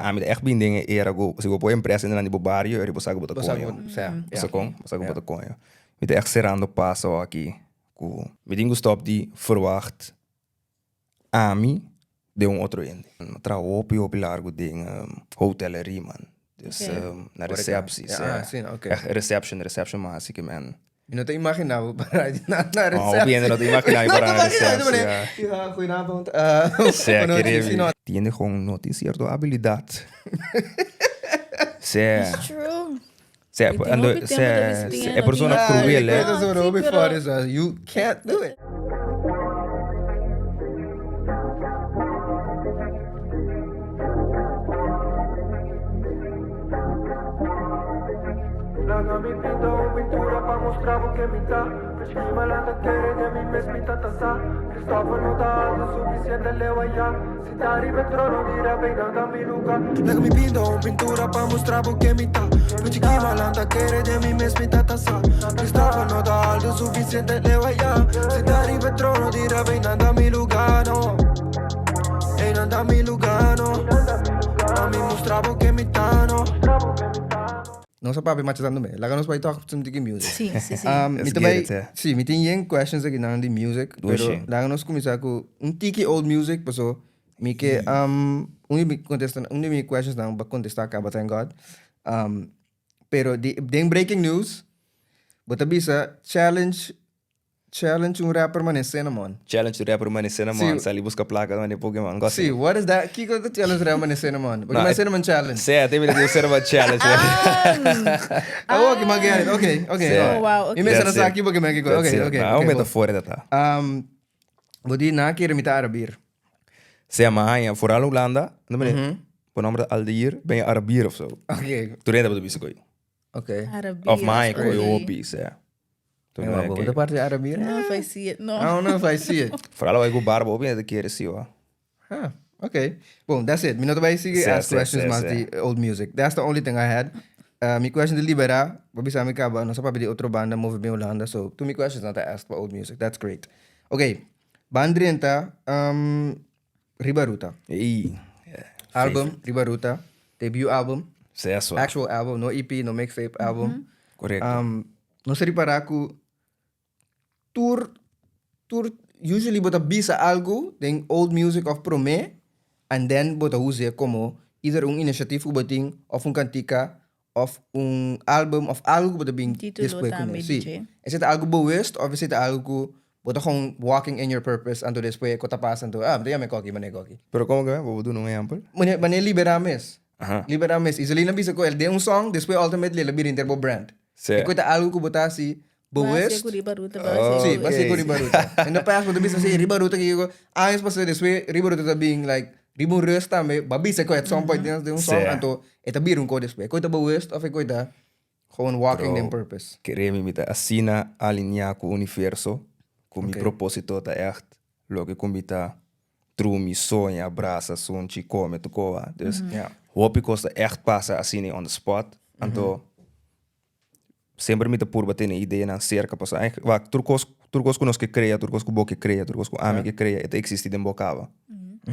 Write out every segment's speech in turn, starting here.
Ami ta echt bin den e era ku si bo por empresa den di bo bario eri bo sa ku bo ta koño. Bo sa kon? Bo sa ku bo ta koño. Mi ta echt serando paso aki ku mi tin ku stop di verwacht ami den un otro hende. Mi a traha hopi hopi largu den hotelerie man. Dus na recepties. Echt reception, reception mas hasi ke men. Mi no ta imagina bo para na na receptie. Oh, hopi hende no ta imagina mi para na receptie. Ja, goedenavond. Sea, kere mi. Tiene gewoon no tin cierto habilidad. Sea. It's true. Sea, Mi tin hopi tempo ta bisa tin sea, hende e persona no tin. cruel, eh. Ah, Sí, pero- You can't do it. Laga mi pinta un pintura pa mustra bo ke mi ta Prishki malanta kere den mi mes mi ta ta sa Christopher no ta alto suficiente leu aya Si ta riba e trono di rap einan ta mi luga Laga mi pinta un pintura pa mustra bo ke mi ta Prishki malanta kere den mi mes mi ta ta sa Christopher no ta alto suficiente leu aya Si ta riba e trono di rap einan ta mi luga no Einan ta mi luga no Pa mi mustra bo ke mi ta no. Nos a papia macha tanto me. Laga nos bai talk some tiki music. Sí, sí, sí. Mi Let's ta get bai, it, eh. sí, mi tin yen questions aki nan di music, pero Dushi. laga nos cuminsa cu un tiki old music, paso mi ke um, un di mi contesta, un di mi questions nan ba contesta caba, thank God. Pero di, den breaking news, bo ta bisa challenge Challenge un rapper mane Cinnamon. Challenge un rapper mane Cinnamon, Sí. sali buska plaka mane Pokemon, gosi. Sí, what is that? Kiko ta challenge rapper mane Cinnamon? Porque No, mane e- Cinnamon challenge. Sea, te mira di un Cinnamon challenge. Ah, ok, ma get it. Ok, ok. Sí. no. Oh, wow, ok. Mi mester That's sa it. aki porque me kiko. That's Ok, it. ok. Na, ok, un bon. metafora ta ta. Bo di na kere mi ta Arabier. Sea, ma haña, vooral Hulanda, no mene, bo nomber ta Aldeir, ben je Arabier of zo. Ok, Tur hende bo ta bisa koe. ok. Arabier. Of ma haña koe oei. hopi, sea. Toen Ja, maar ik- bo ta parte Arabier? I don't know if I see it. No. I don't know if I see it. Vooral als ik go barba op, de keren zie hoor. Huh, okay. Boom, that's it. Mi no ta bai sigui Sí, ask sí, questions sí, mas sí. di old music. That's the only thing I had. Mi question di libera, bo bisa mi caba, nos a papia di otro banda move bin Hulanda, so tur mi questions nan ta ask pa old music. That's great. Okay, ban drenta Riba Ruta. Ey. Album, Riba Ruta, debut album. Sí, eso. Actual album, no EP, no mixtape, album. Correcto. Nos a ripará ku tur tur usually bo ta bisa algu den old music òf promé and then bo ta us'é komo either un inisiatif ku bo tin òf un kantika òf un album òf algu ku bo ta bin Título despues kuné. tambe, Sí. DJ. Esei ta algu bewust òf esei ta algu ku bo ta gewoon walking in your purpose anto despues ku ta pasa anto ah mi ta yama e koki manera e koki. Pero komo ke? Bo por duna un ehèmpel? Manera manera liberá mes. Aha. Liberá mes. Iselina bisa ku el den un song despues ultimately el a bira henter bo brand. Sí. E ku ta algu ku bo ta hasi bewust. Base ku riba ruta, Oh, base Sí, ku. base ku riba ruta. In the past bo ta bisa sí, riba ruta kiko años pasá despues riba ruta ta bin like riba un rust tambe bo a bisa ku at some point den un song Sí. anto e ta bira un ko despues. E ku ta bewust of e ku ta gewoon walking den purpose? Kere mi, mi ta asina alineá ku universo ku mi Ok. propósito ta ègt loke ku mi ta drumi, soña, brasa, sunchi, kome, tur koa. Dus Ja. hopi kos ta ègt pasa asina on the spot. Anto semper mi ta purba tene ideanan serka pasobra eigenlijk wak tur kos tur kos ku nos ke krea, tur kos ku bo ke krea, tur kos ku ami ke krea e ta eksistí den bo kaba.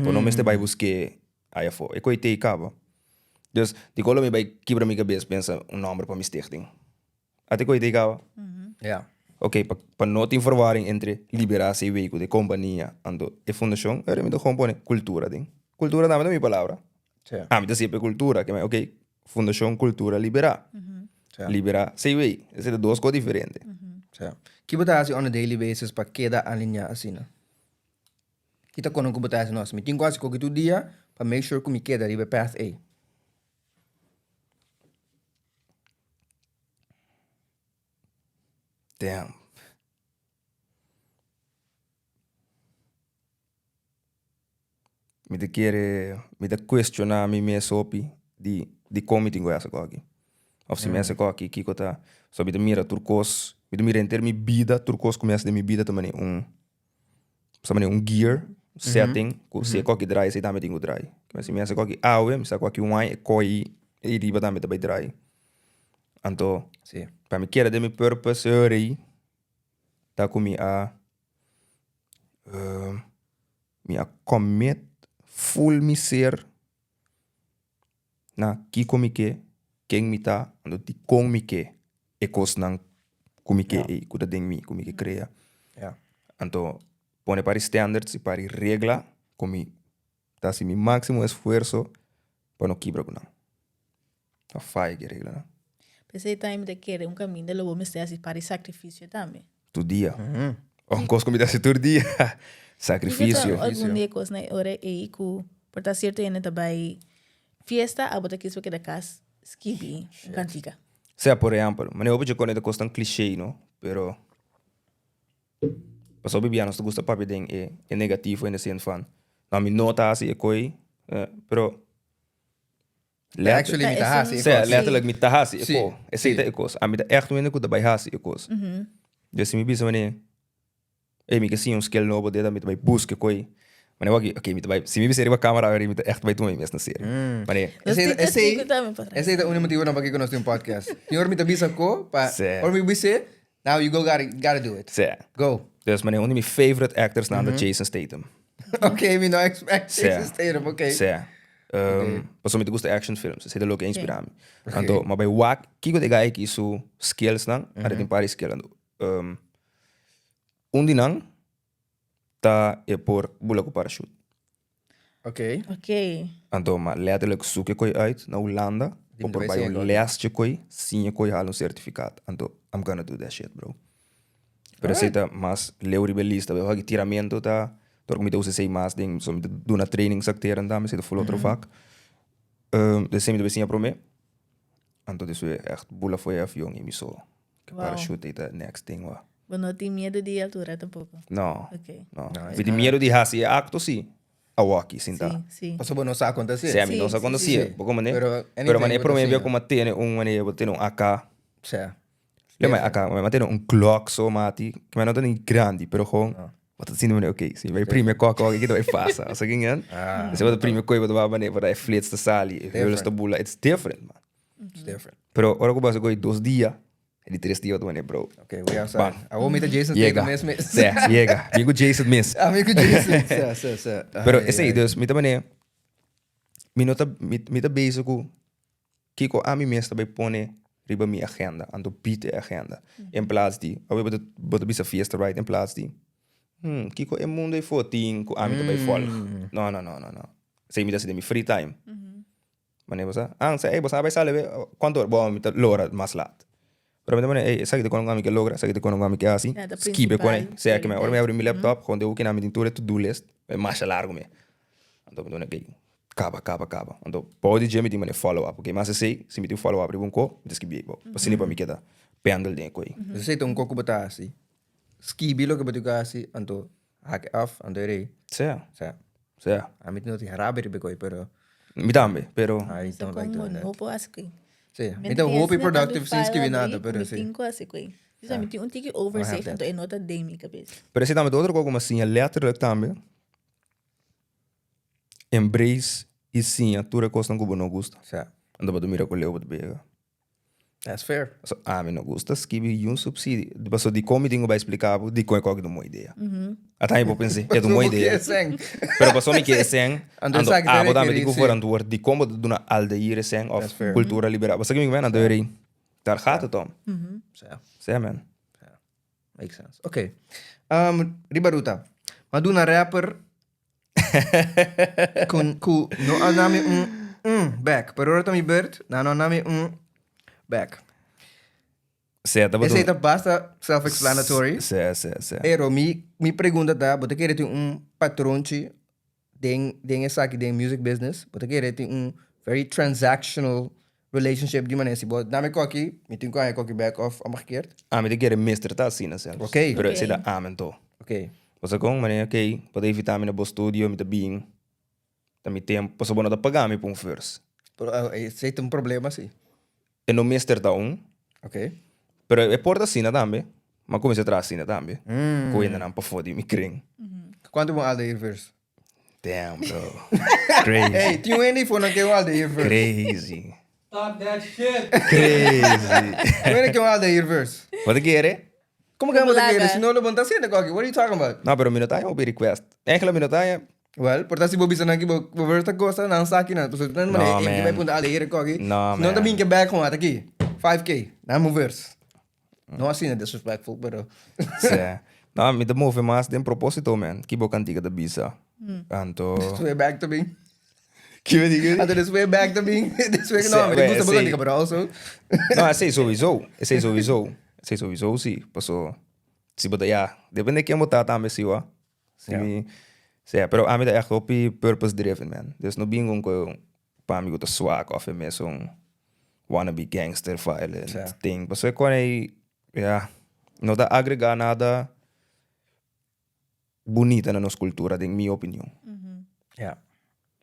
Bo no mester bai busk'é aya afó. E koe tei kaba. Dus dikon lo mi bai kibra mi kabes pensa un nòmber pa mi stichting? Ate koe tei kaba? Ja. Ok, pa pa no tin verwarring entre Libera CV ku de kompania anto e fundashon, ora mi ta gewoon pone kultura den. Kultura tambe ta mi palabra. Sí. Ami ta siempre kultura, ke men ok, Fundashon Kultura Liberá. Sí. Liberá CV. Esei ta dos kos diferente. Sí. Ki bo ta hasi on a daily basis pa keda alineá asina? Ki ta kono ku bo ta hasi nos? Mi tin ku hasi koki tur dia pa make sure ku mi keda riba e path ei. Damn. Mi ta kere, mi ta cuestiona mi mes hopi di dicon mi tin cu haci aki. Of si mi haci aki kico ta, so mi ta mira tur cos, mi ta mira henter mi bida, tur cos cu mi haci den mi bida ta manera un, ta manera un gear, setting, cu si e koki draai esey tambe tin cu draai. Si mi haci koki awe, mi sa cu aki un aña e koki ey riba tambe ta bay draai. Anto, pa mi keda den mi purpose ey ta cu mi a. Mi a commit full mi ser. na kiko mi ke, ken mi ta, anto dikon mi ke e kosnan ku mi ke ei, ku ta den mi, ku mi ke krea. Anto pone par di standards i par di regla ku mi ta hasi mi máksimo esfuerso pa no kibra ku nan. Ta faya ki reglanan. P'esei tambe mi ta kere un kaminda lo bo mester hasi par di sakrifisio tambe. Tur dia. Un kos ku mi ta hasi tur dia. Sakrifisio. Kiko ta algun di e kosnan e ora ei ku por ta sierto hende ta bai fiesta, abo ta kis pa keda kas skibi un kantika? Sea, por ehèmpel, manera hopi dje kos ta kosnan klishé, no? Pero pasobra hopi bia nos ta gusta papia den e negativo in de zin van, no, mi no ta hasi e koi, pero Actually, mi ta hasi e kos. Letterlijk, mi ta hasi e kos. Esei ta e kos. Ami ta ègt un hende ku ta bai hasi e kos. Dus si mi bisa manera, ey, mi ke siña un skill nobo dit, mi ta bai buska e koi. Manera wak, oké, mi ta bai, si mi bisa riba kamera awor, mi ta ègt bai tuma mi mes na serio. Manera. Esei, esei ta un motibonan pakiko nos tin un podcast. Tin ora mi ta bisa ko, pa ora mi bis'é, now you go gotta, gotta do it. Go. Dus manera, un di mi favorite actorsnan ta Jason Statham. Oké, mi no expect Jason Statham, oké. Pasobra mi ta gusta action films, esei ta loke a inspirá mi. Anto, mi a bai wak kiko ta e guy aki su skillsnan, a tin par di skill. Anto, un di nan ta e por bula ku parachute. Anto, mi a letterlijk zoek e koi uit na Hulanda pa por bai un les dje koi sin e koi hala un sertifikat. Anto, I'm gonna do that shit, bro. Pero esei ta mas leu riba e lista. Pero aki tiramento ta, dor ku mi ta usa esei mas den, so mi ta duna trainings akteran tambe, esei ta full otro vak. Esei mi ta bay siña promé. Anto despues ègt bula for e avion i mi so. Ke parachute ei ta next thing wak. Bo no tin miedu di altura tampoco? No, no. Mi tin miedu di hasi e akto si. Awaki sinta. Sí, sí. Pasobra bo no sa kon ta hasié. Sí, ami no sa kon ta hasié. Bo komprende? Pero manera promé bia ku mi a tene un manera bo tene un AK. Sí. Yo mai AK, mi a tene un Glock so mati, ku mi no ta ni grandi, pero gewoon bo ta sinti manera ok, si mi bai primi e kòk awor ki ta bai pasa, bo sa kiken? Si bo ta primi e koi bo ta wak manera por e flits ta sali, e huls ta bula, it's different man. It's different. Pero ora ku bo hasi koi dos dia, e di tres dia bo ta manera bro. Ok, we outside. Awor mi ta Jason Statham mes mes. Yega, sè, yega. Bin ku Jason mes. Ami ku Jason, sè, sè, sè. Pero esei, dus mi ta manera, mi no ta, mi ta bezig ku Kiko ami mes ta bai pone riba mi agenda, anto beat e agenda. En plaats di, awe bo ta bo ta bisa fiesta right, en plaats di, hmm, kiko e mundo ei for tin ku ami ta bai volg. No, no, no, no, no. Esei mi ta hasi den mi free time. Manera bo sa, ah, sa, ey, bo sa bai sali awe, kuantu ora? Bo, mi ta logra mas laat. Pero mi ta pone, ey, esaki ta kono ku ami ke logra, esaki ta kono ku ami ke hasi, Ja, ta skibe kone. principal Sea ke mi, ora mi abri mi prioridad. laptop, gewoon den hoeki nan mi tin tur e to-do list, e masha largu mi. Anto mi ta pone, okey, Kaba, kaba, kaba. Anto, bou di dje mi tin mane follow up, ok? Mas esei, si mi tin follow up riba un ko, mi ta skibi ei bou. Asina pa mi keda pendel den e ko ei. Esei ta un ko ku bo ta hasi. Skibi loke bo tin ku hasi, anto hak e af, anto e rei. Sea. Sea. Sea. Ami no tin rabia riba e ko ei, pero. Mi tambe, pero. I don't like doing that. No por hasi koi. Si, mi ta hopi productive sin skibi nada, pero si. Mi tin ku hasi koi. Mi tin un tiki overzicht, anto e no ta den mi kabes. Pero esei tambe ta otro ko ku mi a siña letterlijk tambe. Embrace y siña tur e cosnan cu bo no gusta. Sa. Anto bo ta mira cu leu bo ta bega. That's fair. Paso ami no gusta skibi yun subsidio. Paso dicon mi tin cu bay explica bo dicon e koki ta un bon idea. Ata mi por pensa e ta un bon idea. Paso bo ke e sèn. Pero paso mi ke e sèn, Anto anto esaki ta abo tambe rekerí, tin cu si. verantwoord dicon bo ta duna Aldair e sèn of That's fair. Cultura Liberal. Bo sa kico mi ta meen? Anto e rei, daar gaat het om. Sa. Sa man. Sa. Makes sense. Oké. Um, riba ruta. Ma duna rapper Kun ku no a nami un mm back, pero ora ta mi beurt, nan no a nami un back. Sea, tabata Esei ta basta self-explanatory. Sea, sea, sea. Pero mi mi pregunta ta, bo ta kere tin un patronchi den den esaki den music business? Bo ta kere tin un very transactional relationship di manera si bo dame koki, mi tin ku haña koki back of omgekeerd? Ami ta kere mester ta asina zelfs. Oké. Pero esei ta amen to. Oké. Bo sa kon? Manera oké, bo ta invita mi na bo studio, mi ta bin, ta mi tempo, pasobra bo no ta paga mi pa un verse. Pero esei ta un problema si. E no mester ta un. Oké. Pero e por ta asina tambe. Mi a kuminsá traha asina tambe. Ku hendenan pafó di mi kring. Kuantu bo a alda e verse? Damn bro. Crazy. Hey, tin un hende for nan ke un Aldair verse. Crazy. Stop that shit. Crazy. Tin un hende ke un Aldair verse. Bo ta kere? Como ke bo ta kere? Laga. Si no lo bo no ta haciendo koki. What are you talking about? No, pero mi no ta haña hopi request. Eigenlijk mi no ta haña. Well, por ta si bo bisa nan ki bo bo verse ta gosta, nan sa ki nan. Pasobra nan No, manera, ey, man. bai punta ale heren koki. No, Si nan ta man. bin ke bek gewoon, ata ki, 5K, nan mi verse. No asina disrespectful, pero. Sí. No, mi ta move mas den propósito, man. Ki bo kantika ta bisa. Anto. Despues back ta bin. Ki bo di? Ki bo di? Anto despues back ta bin. Despues no, mi ta gusta bo kantika, pero also. No, esei sowieso. Esei sowieso. Esei sowieso si. Paso, si bo ta, ya, depende ken bo ta tambe si wak. Si mi, sea, pero ami ta echt hopi purpose driven, man. Dus no bin con pa mi cu ta swak of e mesun wannabe gangster violent thing. Pasobra e con ey, ya, no ta agrega nada bunita na nos cultura, den mi opinion. Ya,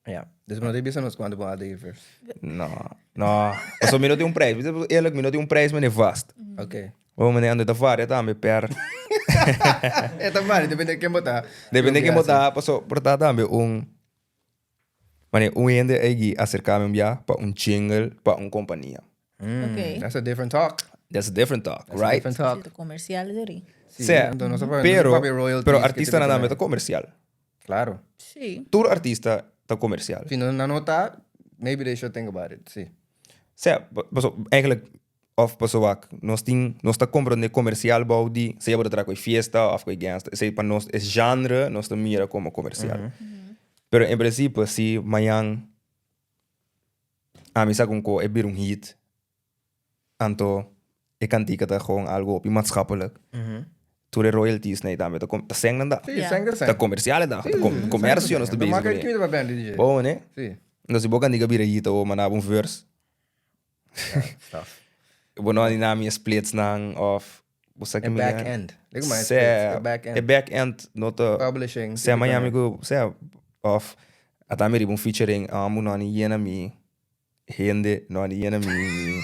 ya. Dus bo no ta bisa nos cuanto bo a dei first? No, no. Pasobra mi no tin un prijs. Eerlijk, mi no tin un prijs mene vast. Oké. Bo mene ando ta varia tambe per. E ta varia, depende ken bo ta. Depende ken bo ta, pasobra por ta tambe un. Mane un hende a acerca mi un bia pa un jingle pa un compania. Okay. That's a different talk. That's a different talk, That's right? a different talk. Zit comercial deri. Sí, Sea, anto nos ta papia- pero, nos ta papia royalties pero que artistanan te tambe ta comercial. Claro. Sí. Tur artista ta comercial. Si no nan no ta, maybe they should think about it, sí. Sea, paso, eigenlijk, of paso wak, nos tin, nos ta comprende comercial bou di, sea bo ta traha cu e fiesta of cu e gangster, esey pa nos e genre nos ta mira como comercial. Pero en principio si mañan ami sa con cu e bira un hit, anto e cantica ta gewoon algo hopi maatschappelijk, tur e royalties na e tambe ta com, ta seng nan da. Sí, seng ta seng. Ta comercial e da, ta com, comercio nos ta Ta bezig maak cu uit pa bende, DJ. Bo, ne? Sí. Entonces si bo cantica bira hit awo manda bo un verse. Bo no a di na mi e splits nan of bo sa E ki mi back end. Digo maar, e splits, e back end. E back end no ta Publishing. Sea mañana mi ku sea of ata mi riba un featuring amo no a ni yena mi hende no a ni yena mi mi.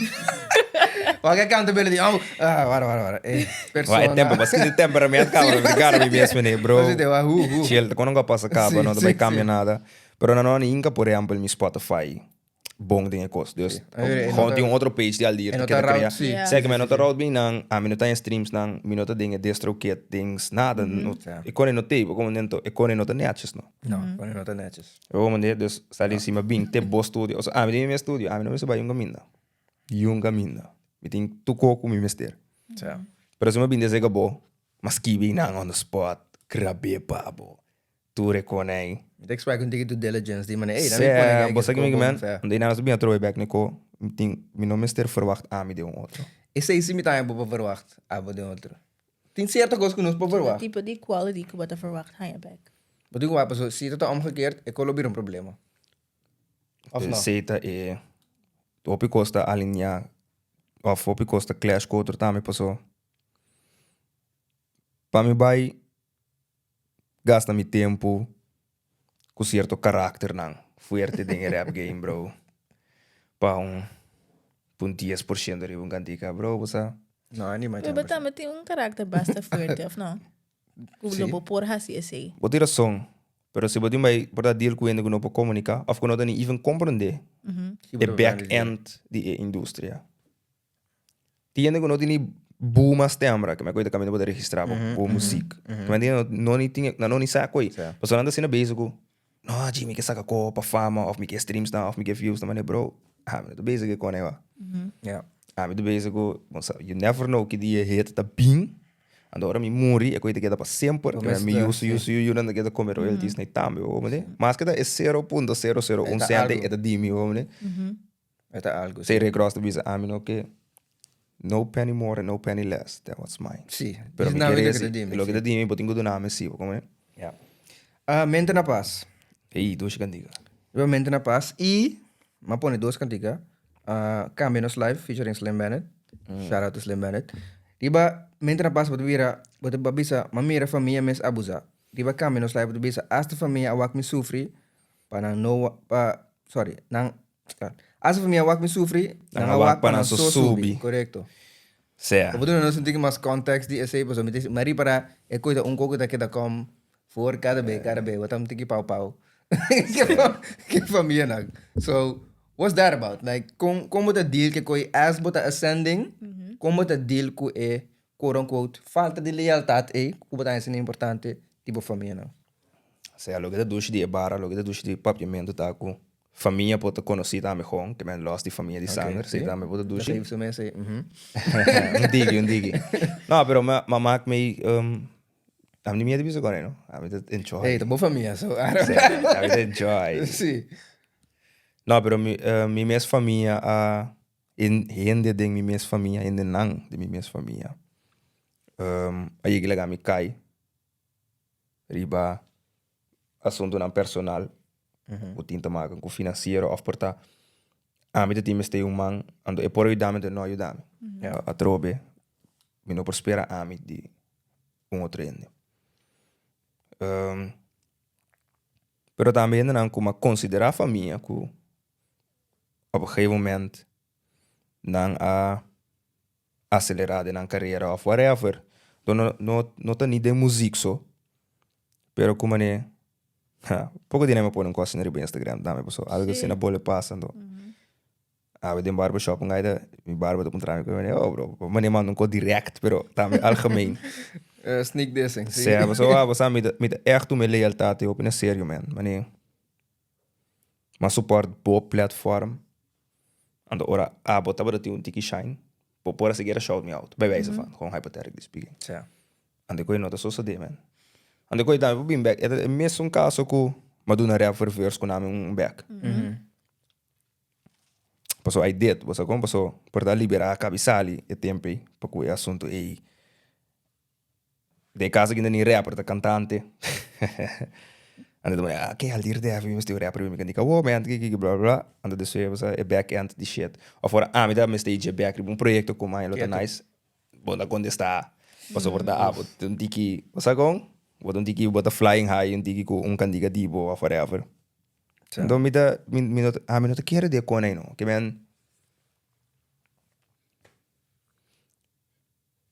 Wak accountability oh ah wara wara wara e persona. Wak e tempo paske di temperament kaba mi gara mi mes mene bro. Hu hu. Chill kon a pasa kaba no ta bai kambia nada pero nan no a ni inka por ehempel mi Spotify. bon den e kos. Dus gewoon tin un otro page di Aldir ta keda krea. Sea ku mi no ta route bin nan, ami no ta den streams nan, mi no ta den e DistroKid dings, nada. E kone no tei, bo momento e kone no ta netjes no. No, e kone no ta netjes. Bo momento dus sali si mi a bin te bo studio, osea ami tin mi mes studio, ami no mester bai un kaminda, yun kaminda. Mi tin tur kos ku mi mester. Pero si mi a bin desde bo, mi a skibi nan on the spot, grab'é pa bo. Tur e kon ei. Mi ta expect un tiki due diligence di manera, ey, dan mi pone Sea, kijk bo sa ki mi kobo, men, sea. omdat nan a bin atrobe bek neko, mi tin, mi no mester verwacht ami den un otro. Esei si mi tambe bo por verwacht abo den otro. Tin cierto cos cu nos por verwacht. Tipo di quality cu bo ta verwacht haña bek. Bo tin cu wak pasobra si ta ta omgekeerd e cos lo bira un problema. Of no? Esei ta e, hopi cos ta alinea of hopi cos ta clash cu otro tambe paso pa mi bai gasta mi tempu ku sierto karakternan fuerte den e rap game bro pa un pa un dies por shento riba un kantika bro bo sa. No anima Pero bo tambe tin un karakter basta fuerte of no? Ku lo bo por hasi esei. Bo tin rason pero si bo tin bai por ta deal ku hende ku no por komunika of ku no ta ni even komprende e back end di e industria. Tin hende ku no tin ni buma stembra, ke men koe ta kaminda bo ta registrá bo bo muzik. Ke men tin no ni tin, nan no ni sa koe. Pasobra nan ta asina bezig ku, no Jimmy mi ke saka koe pa fama òf mi ke streams nan òf mi ke views nan. Mane bro, ami no ta bezig ku e kone wa. Ami ta bezig ku, bo sa, you never know ki dia e hit ta bin, anto ora mi muri e koe ta keda pa semper, ke men mi yu su yu su yu yunan ta keda kome royalties nan tambe, bo mende. Maske ta e sero punto sero sero un sente e ta di mi, bo mende. E ta algo. Sey Rick Ross ta bisa ami no ke no penny more and no penny less than what's mine. Sí. Pero mi Dis kere loke ta si, di mi, loke sí. ta di mi bo tin ku duna mi si, bo komo e? Ja. Ah, Mente na Paz. Ey, dushi kantika. Riba Mente na Paz y m'a pone dos kantika. Ah, Cambia Nos Life featuring Slim Bennett. Shout out to Slim Bennett. Riba Mente na Paz bo ta bira, bo ta bisa, m'a mira famia mes abusa. Riba Cambia Nos Life bo ta bisa, hasta famia a wak mi sufri pa nan no pa, sorry, nan Asa famia wak mi sufri, nan a wak pa nan so subi. Korekto. Sea. Bo por duna nos un tiki mas context di esei pasobra mi ta mi a ripara e koe ta un koko ta keda kom for kada be kada be bo ta un tiki pau pau ke famianan. So what's that about? Like kon kon bo ta deal ke koe as bo ta ascending kon bo ta deal ku e quote unquote falta di lealtad ei ku bo ta hasi importante di bo famianan? Sea, loke ta dushi di e bara, loke ta dushi di papiamentu ta ku famia por ta konosí tambe gewoon, ke men lòs di famia di sanger, si tambe por ta dushi. Geef su mes ei, mhm. Un digi, un digi. No, pero mi a mak mi, ami di miedu bisa kòne no, ami ta enjoy. Ey, ta bo famia, so. Sí, ami ta enjoy. Sí. No, pero mi, mi mes famia a, hende den mi mes famia, hendenan den mi mes famia, a yega laga mi kai. Riba asuntunan personal ku tin ta maken ku finansiero òf por ta ami ta tin mester un man anto e por a yuda mi anto e no a yuda mi. Atrobe mi no por spera ami di un otro hende. Pero tambe hendenan ku mi a konsiderá famia ku op un gegeven moment nan a aselerá den nan karera òf whatever. Don no no no ta ni den muzik so, pero ku manera ha poko di nan mi a pone un kos asina riba Instagram tambe pasobra algu asina bole pasa anto awe den barbershop un gaita mi barber ta puntra mi ku manera oh bro bo manera manda un kos dirèkt pero tambe algemeen. Sneak dissing si. Sea pasobra bo sa mi ta mi ta ègt tuma e lealtat ei hopi na serio man manera. Mas support bo platform. Anto ora abo tabata tin un tiki shine, bo por a sikiera shout me out, bij wijze van, gewoon hypothetically speaking. Sa. Anto koe no ta sosode man. Anto koe tambe por bin bek, e ta e mesun kaso ku mi a duna rap for verse ku nami un bek. Paso I did, bo sa kon? Paso por ta libera a kabi sali e tempo ei pa ku e asunto ei. Den caso aki no ni rapper ta cantante. Anto ta manda, ah, ke al dir def, mi mester un rapper mi kan di awo man, kiki kiki bla bla bla. Anto despues bo sa e back end di shit. Of ora ami ta mester dje back riba un proyecto ku mai lo ta nice, bo ta contesta pasobra ta abo ta un tiki, bo sa kon? Bo ta un tiki, bo ta flying high un tiki ku un kandiga di bo of whatever. Anto mi ta, mi mi no ta, ami no ta kere di e kona ei no. Ke men.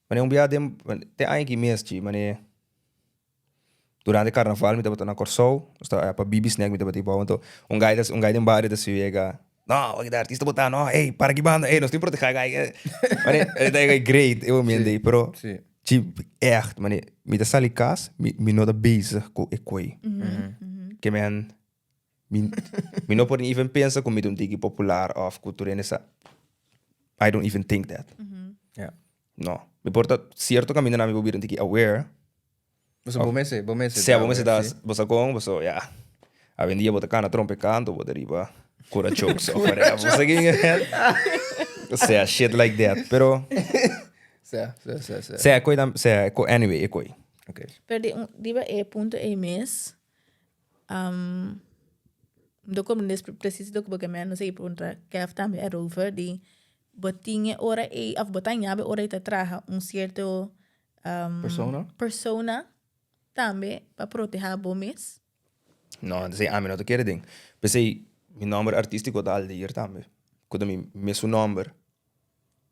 Mane un bia den te aña aki mes chi mane durante carnaval mi tabata na Kòrsou nos tabata pa Bibi Snack mi tabata bou anto un guy un guy den bario ta siega no wak ta artista bo ta no ey para aki banda ey nos tin proteha e guy mane e ta great e momento ey pero chi echt mane mi ta sali kas mi mi no ta bezig ku e koe ke men mi mi no por ni even pensa ku mi ta un tiki popular òf ku tur hende sa I don't even think that. Ja. No. Mi por ta cierto caminda na mi por bira un tiki aware. Boso bo mester, bo mester Sea, bo mester ta, bo sa con, boso, ya. Awendia bo ta cana trompe canto, bo ta riba cura jokes of whatever. Bo sa kin Sea, shit like that. Pero, Sea, sea, sea, sea. sea, e koi, sea, e koi, anyway, e koi. Okay. Pero di un, riba e punto ei mes, Um, do como des preciso do porque me no sei puntra Kev tambe erover di bo tin e ora ei of bo ta ñabe ora ei ta traha un cierto um, Persona? persona tambe pa proteha bo mes. No, entonces ami no ta kere den. P'esei mi nomber artístico ta Aldeir tambe. Ku ta mi mesun nomber.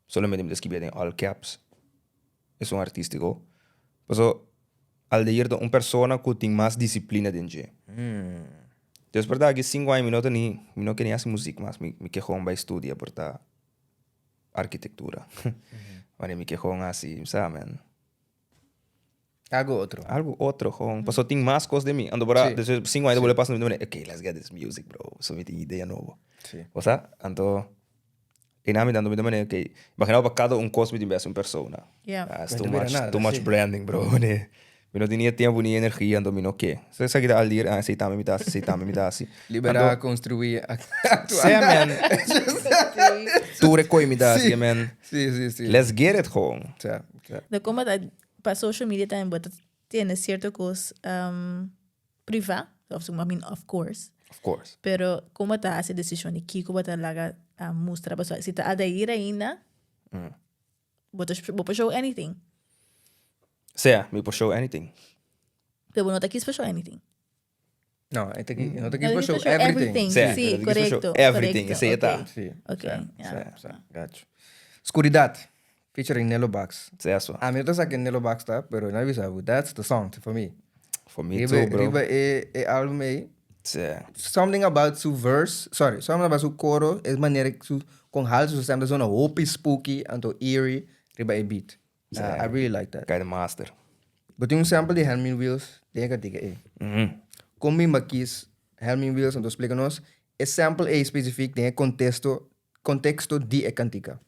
Solamente mi ta skibia den all caps. Esun artístico. Paso Aldeir ta un persona ku tin mas disiplina den dje. Despues por ta aki sinku aña mi no ta ni, mi no ke ni hasi muzik mas. Mi mi ke gewoon bai studia por ta arkitektura. Wanneer mi ke gewoon hasi, sa men. Algo otro. Algo otro gewoon. Paso tin mas kos den mi. Anto por a, Sí. despues sinku aña ta bolbe pasa mi ta mira, okay, let's get this music bro. So mi tin idea nobo. Sí. Bo sa? Anto, einan mi tanto mi ta manera, okay, imagina bo pa kada un kos mi tin bes un persona. Ja. Ah, it's No too te bira much, nada, too much sí. branding bro. Nee. Mi no tin ni e tempo ni e energia, anto mi no ke. So esaki ta al dir, ah, esei tambe mi ta hasi, esei tambe mi ta hasi. Liberá, Anto, construí, actuar. sea man, tur e koi mi ta hasi, Sí. man. Sí, sí, sí. Let's get it gewoon. Sa, sa. De como ta pa social media tambe bo ta tene cierto cos um, priva, of I mean of course. Of course. Pero como ta haci decision di kico bo ta laga uh, mustra pasobra si ta Aldair ainda bo ta bo por show anything. Sea, mi por show anything. Pero bo no ta kies pa show anything. No, e ta ki, no ta kies No pa ta show show everything. everything. Sea, Sí, no ta kies pa show correcto, everything, correcto, esei e ta. ok. Sí, Ok, sa, ja. sa, sa, gacho. Scuridad, featuring Nelo Bax. Sea so. Ami no ta sa ken Nelo Bax ta, pero na bisa bo, that's the song for me. For me Riba, too, bro. riba e, e album ei, Sea. something about su verse, sorry, something about su coro, e manera su, con haltu su stem ta zona hopi spooky, anto eerie, riba e beat. I really like that. Guy the master. Bo tin un sample di Handmade Wheels den e kantika ei. Kon bin ba kis Helmin Wiels anto splika nos e sample ei specifiek den e kontesto konteksto di e kantika.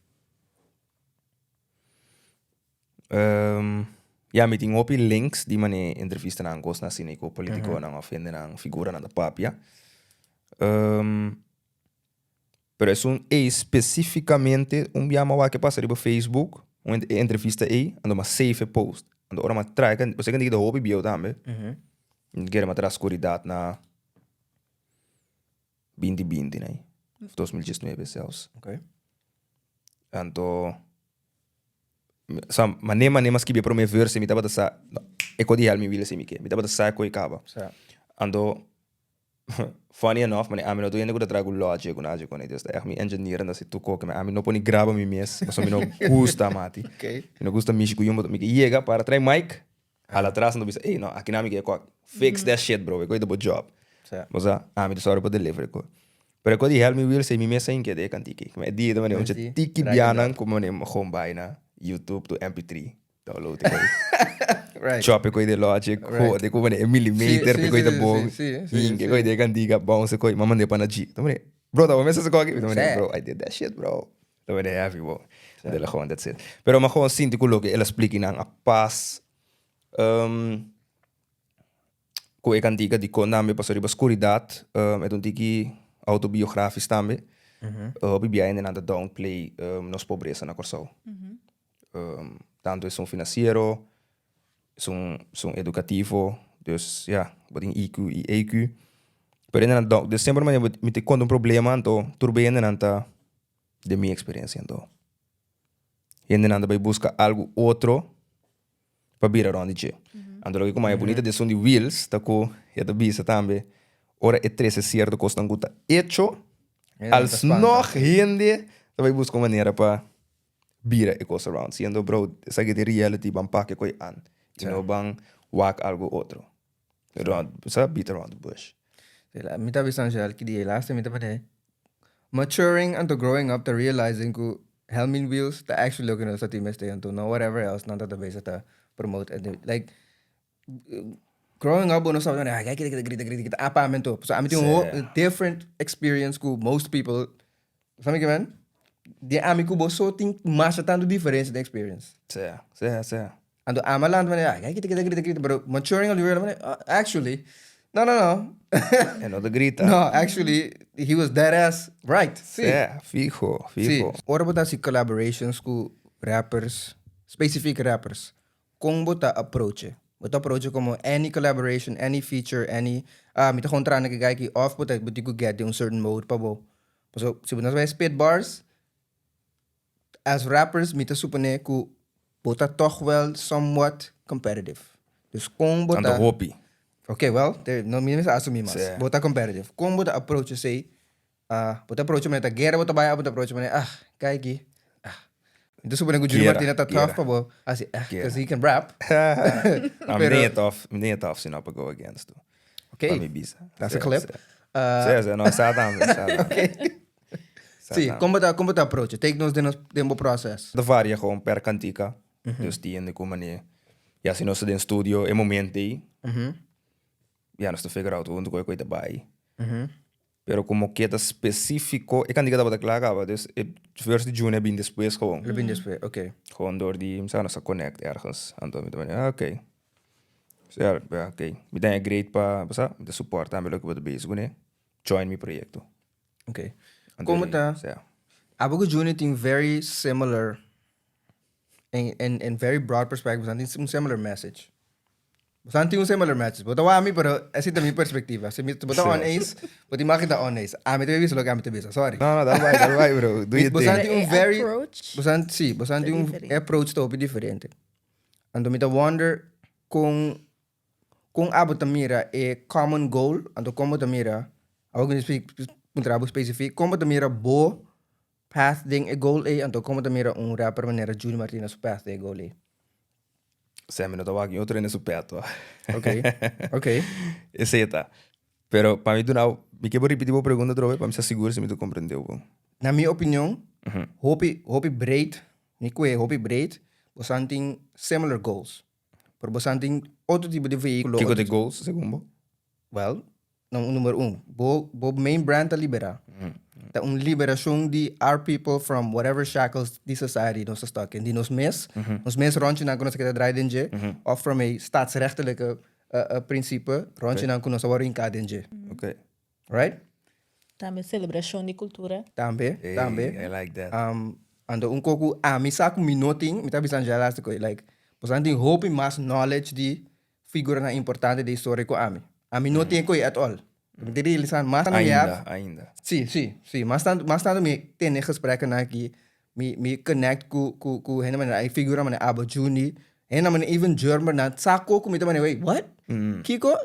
Ya mi tin hopi links di mane entrevistanan kosnan asina ku politikonan òf hendenan figuranan ta papia. Pero esun ei spesifikamente un bia mi a wak e pasa riba Facebook un e entrevista ei anto mi a save e post. Anto ora mi a traha e pasobra e kantiki ta hopi bieu tambe. Mi kere mi a traha skuridat na 2020 nei, of 2019 zelfs. Anto sa mane mane mi a skibi e prome verse mi tabata sa e ko di Helmi Wiels ei mi ke. Mi tabata sa e ko ei kaba. Anto Funny enough, mane ami no ta hende ku ta traha ku Logic ku nada dje kone. Dus ta ègt mi engineer nan ta hasi tur koke. Ma ami no por ni graba mi mes, pasobra mi no gusta mati. Mi no gusta mishi ku yumbo. Mi ke yega para trae mic, hala atras nan ta bisa, ey no, aki nan mi ke kòk. Fix that shit bro, e koe ta bo job. Bo sa, ami ta sòru pa deliver e koe. Pero e koe di Help Me Will sei mi mes a hinke den e kantiki. Ma e dia ta mane un tiki bianan ku mane gewoon bai na YouTube tu mp3. Download e koe. Right. Chop e koe de Logic, Right. ho, de koe e millimeter, Sí, pe koe sí, ta sí, bon. sí, sí, sí, Hinke sí. koe de kantiga, bounce koe, mama de pana G. Ta mane, bro, ta bo mester sa koki? Ta mane, Sí. bro, I did that shit, bro. Ta mane heavy, bo. De la gewoon, that's it. Pero ma gewoon sinti ku loke el a spliki nan a pas. Ku e kantika di kon tambe pasó riba skuridat, e ta un tiki autobiografisch tambe. Hopi bia hende nan ta downplay nos pobresa na Kòrsou. Tantu esun finansiero, esun esun edukativo, dus ya, bo tin IQ i EQ. Pero hende nan dus semper manera mi ta konta un problema anto tur be hendenan ta den mi eksperensia anto hendenan ta bai buska algu otro pa bira rond di dje. Anto loke ku mas e bunita di esun di Wiels ta ku e ta bisa tambe ora e trese sierto kosnan ku ta echo alsnog hende ta bai buska un manera pa bira e kos around. Siendo bro esaki ta e reality ban pake koe an y no ban wak algo otro. Around, sa beat around the bush. Mi ta bisa Angel ki di e laatste mi ta pone maturing anto growing up ta realizing ku Helmin Wiels ta actually loke nos ta tin mester anto no whatever else nan ta ta bezig ta promote like growing up bo no sabi ay kita kita grita grita grita apa mi anto so ami tin un whole different experience ku most people sa mi ke men di ami ku bo so tin masha tantu diferencia den experience. Sea, sea, sea. Anto ami a lanta manera ay kita kita grita grita pero maturing a little bit actually no no no E no ta grita. No actually he was dead ass right si. Sea, fiho, fiho. Si. Ora bo ta hasi collaborations ku rappers, specific rappers, kon bo ta approach e? Bo ta approach e komo any collaboration, any feature, any ah mi ta gewoon traha na ki guy aki of bo ta bo tin ku get den un certain mode pa bo paso si bo ta bai spit bars As rappers mi ta supone ku bo ta tòg wel somewhat competitive. Dus kon bo ta. Tanto hopi. Ok, well, te, no, mi no mester asumí mas. Sí. Bo ta competitive. Kon bo ta approach esei? Ah, bo ta approach manera ta guera bo ta bai òf bo ta approach manera, ah, kai aki, ah. Mi ta supone ku Junior Guera, Martina ta guera. tough pa bo hasi, ah, Guera. cause he can rap. No, mi Pero- den e tough, mi den e tough si no pa go against tu. Ok. Pa mi bisa. That's a Sí, clip. sí. Ah, Sí, sí, no, sa tambe, sa tambe. Ok. Sí, kon bo ta, kon bo ta approach? Take nos den nos, den bo process. Ta varia gewoon per kantika. Dus tin hende ku manera, ya si nos ta den studio e momento ei, ya nos ta figure out huntu ku e ta bai. Pero komo ke ta spesifiko, e kantika tabata kla kaba, dus e verse di Juni a bin despues gewoon. El a bin despues, oké. Gewoon door di, mi sa nos a connect ergens. Anto mi ta manera, ah, oké. So ya, ya, oké. Mi ta great pa, bo sa, mi ta support tambe loke bo ta bezig kuné. Join mi proyekto. Oké. Anto Komo di, ta, sea. abo ku Juni tin very similar en en en very broad perspective, boso tin un similar message. Boso tin un similar message. Bo ta wak ami, pero esei ta mi perspectiva. Si mi, bo ta Sí. on eens, bo tin mag ta on eens. Ami ta bisa loke ami ta bisa, sorry. No, no, dal bai, dal bai, bro. Do your Boso thing. tin un E very, approach boso sí, boso ta tin un diferente. approach ta hopi diferente. Anto mi ta wonder kon Kon abo ta mira e common goal, anto kon bo ta mira, abo ku puntra bo specifiek, kon bo ta mira bo path den e goal ei, anto kon bo ta mira un rapper manera Juni Martina su path den e goal ei? Sè mi no ta wak ni otro hende su path wak. Ok, ok. Esei ta. Pero pa mi duna, mi ke bo ripiti bo pregunta atrobe pa mi sa sigur si mi ta comprende bo. Na mi opinion, hopi, hopi breed, mi kue hopi breed, bo san tin similar goals. Pero bosan tin otro tipo di vehículo. Kiko ta e goals segun bo? Well, number un, bo bo main brand ta libera. Ta un liberacion di our people from whatever shackles di society nos ta stuck in, di nos mes, nos mes rondjenan cu nos a keda draai den dje, of from a staatsrechtelijke principe, rondjenan cu nos a worde hinca den dje. Right? Tambe celebracion di cultura. Tambe, Hey, tambe. I like that. Anto un co cu ami sa cu mi no tin, mi ta bisa Angela laatste cu like, boso tin hopi mas knowledge di figuranan importante di historia cu ami. Ami no tin e coi at all. Mi ta realisa mas tanto mi Ainda, haf, ainda. Si, si, si. Mas tanto, mas tanto mi tene gesprekkenan aki, mi, mi connect cu, cu, cu hende manera, e figura manera Abba Juni, hende manera even German, sa co cu mi ta manera, wait, what? Kico?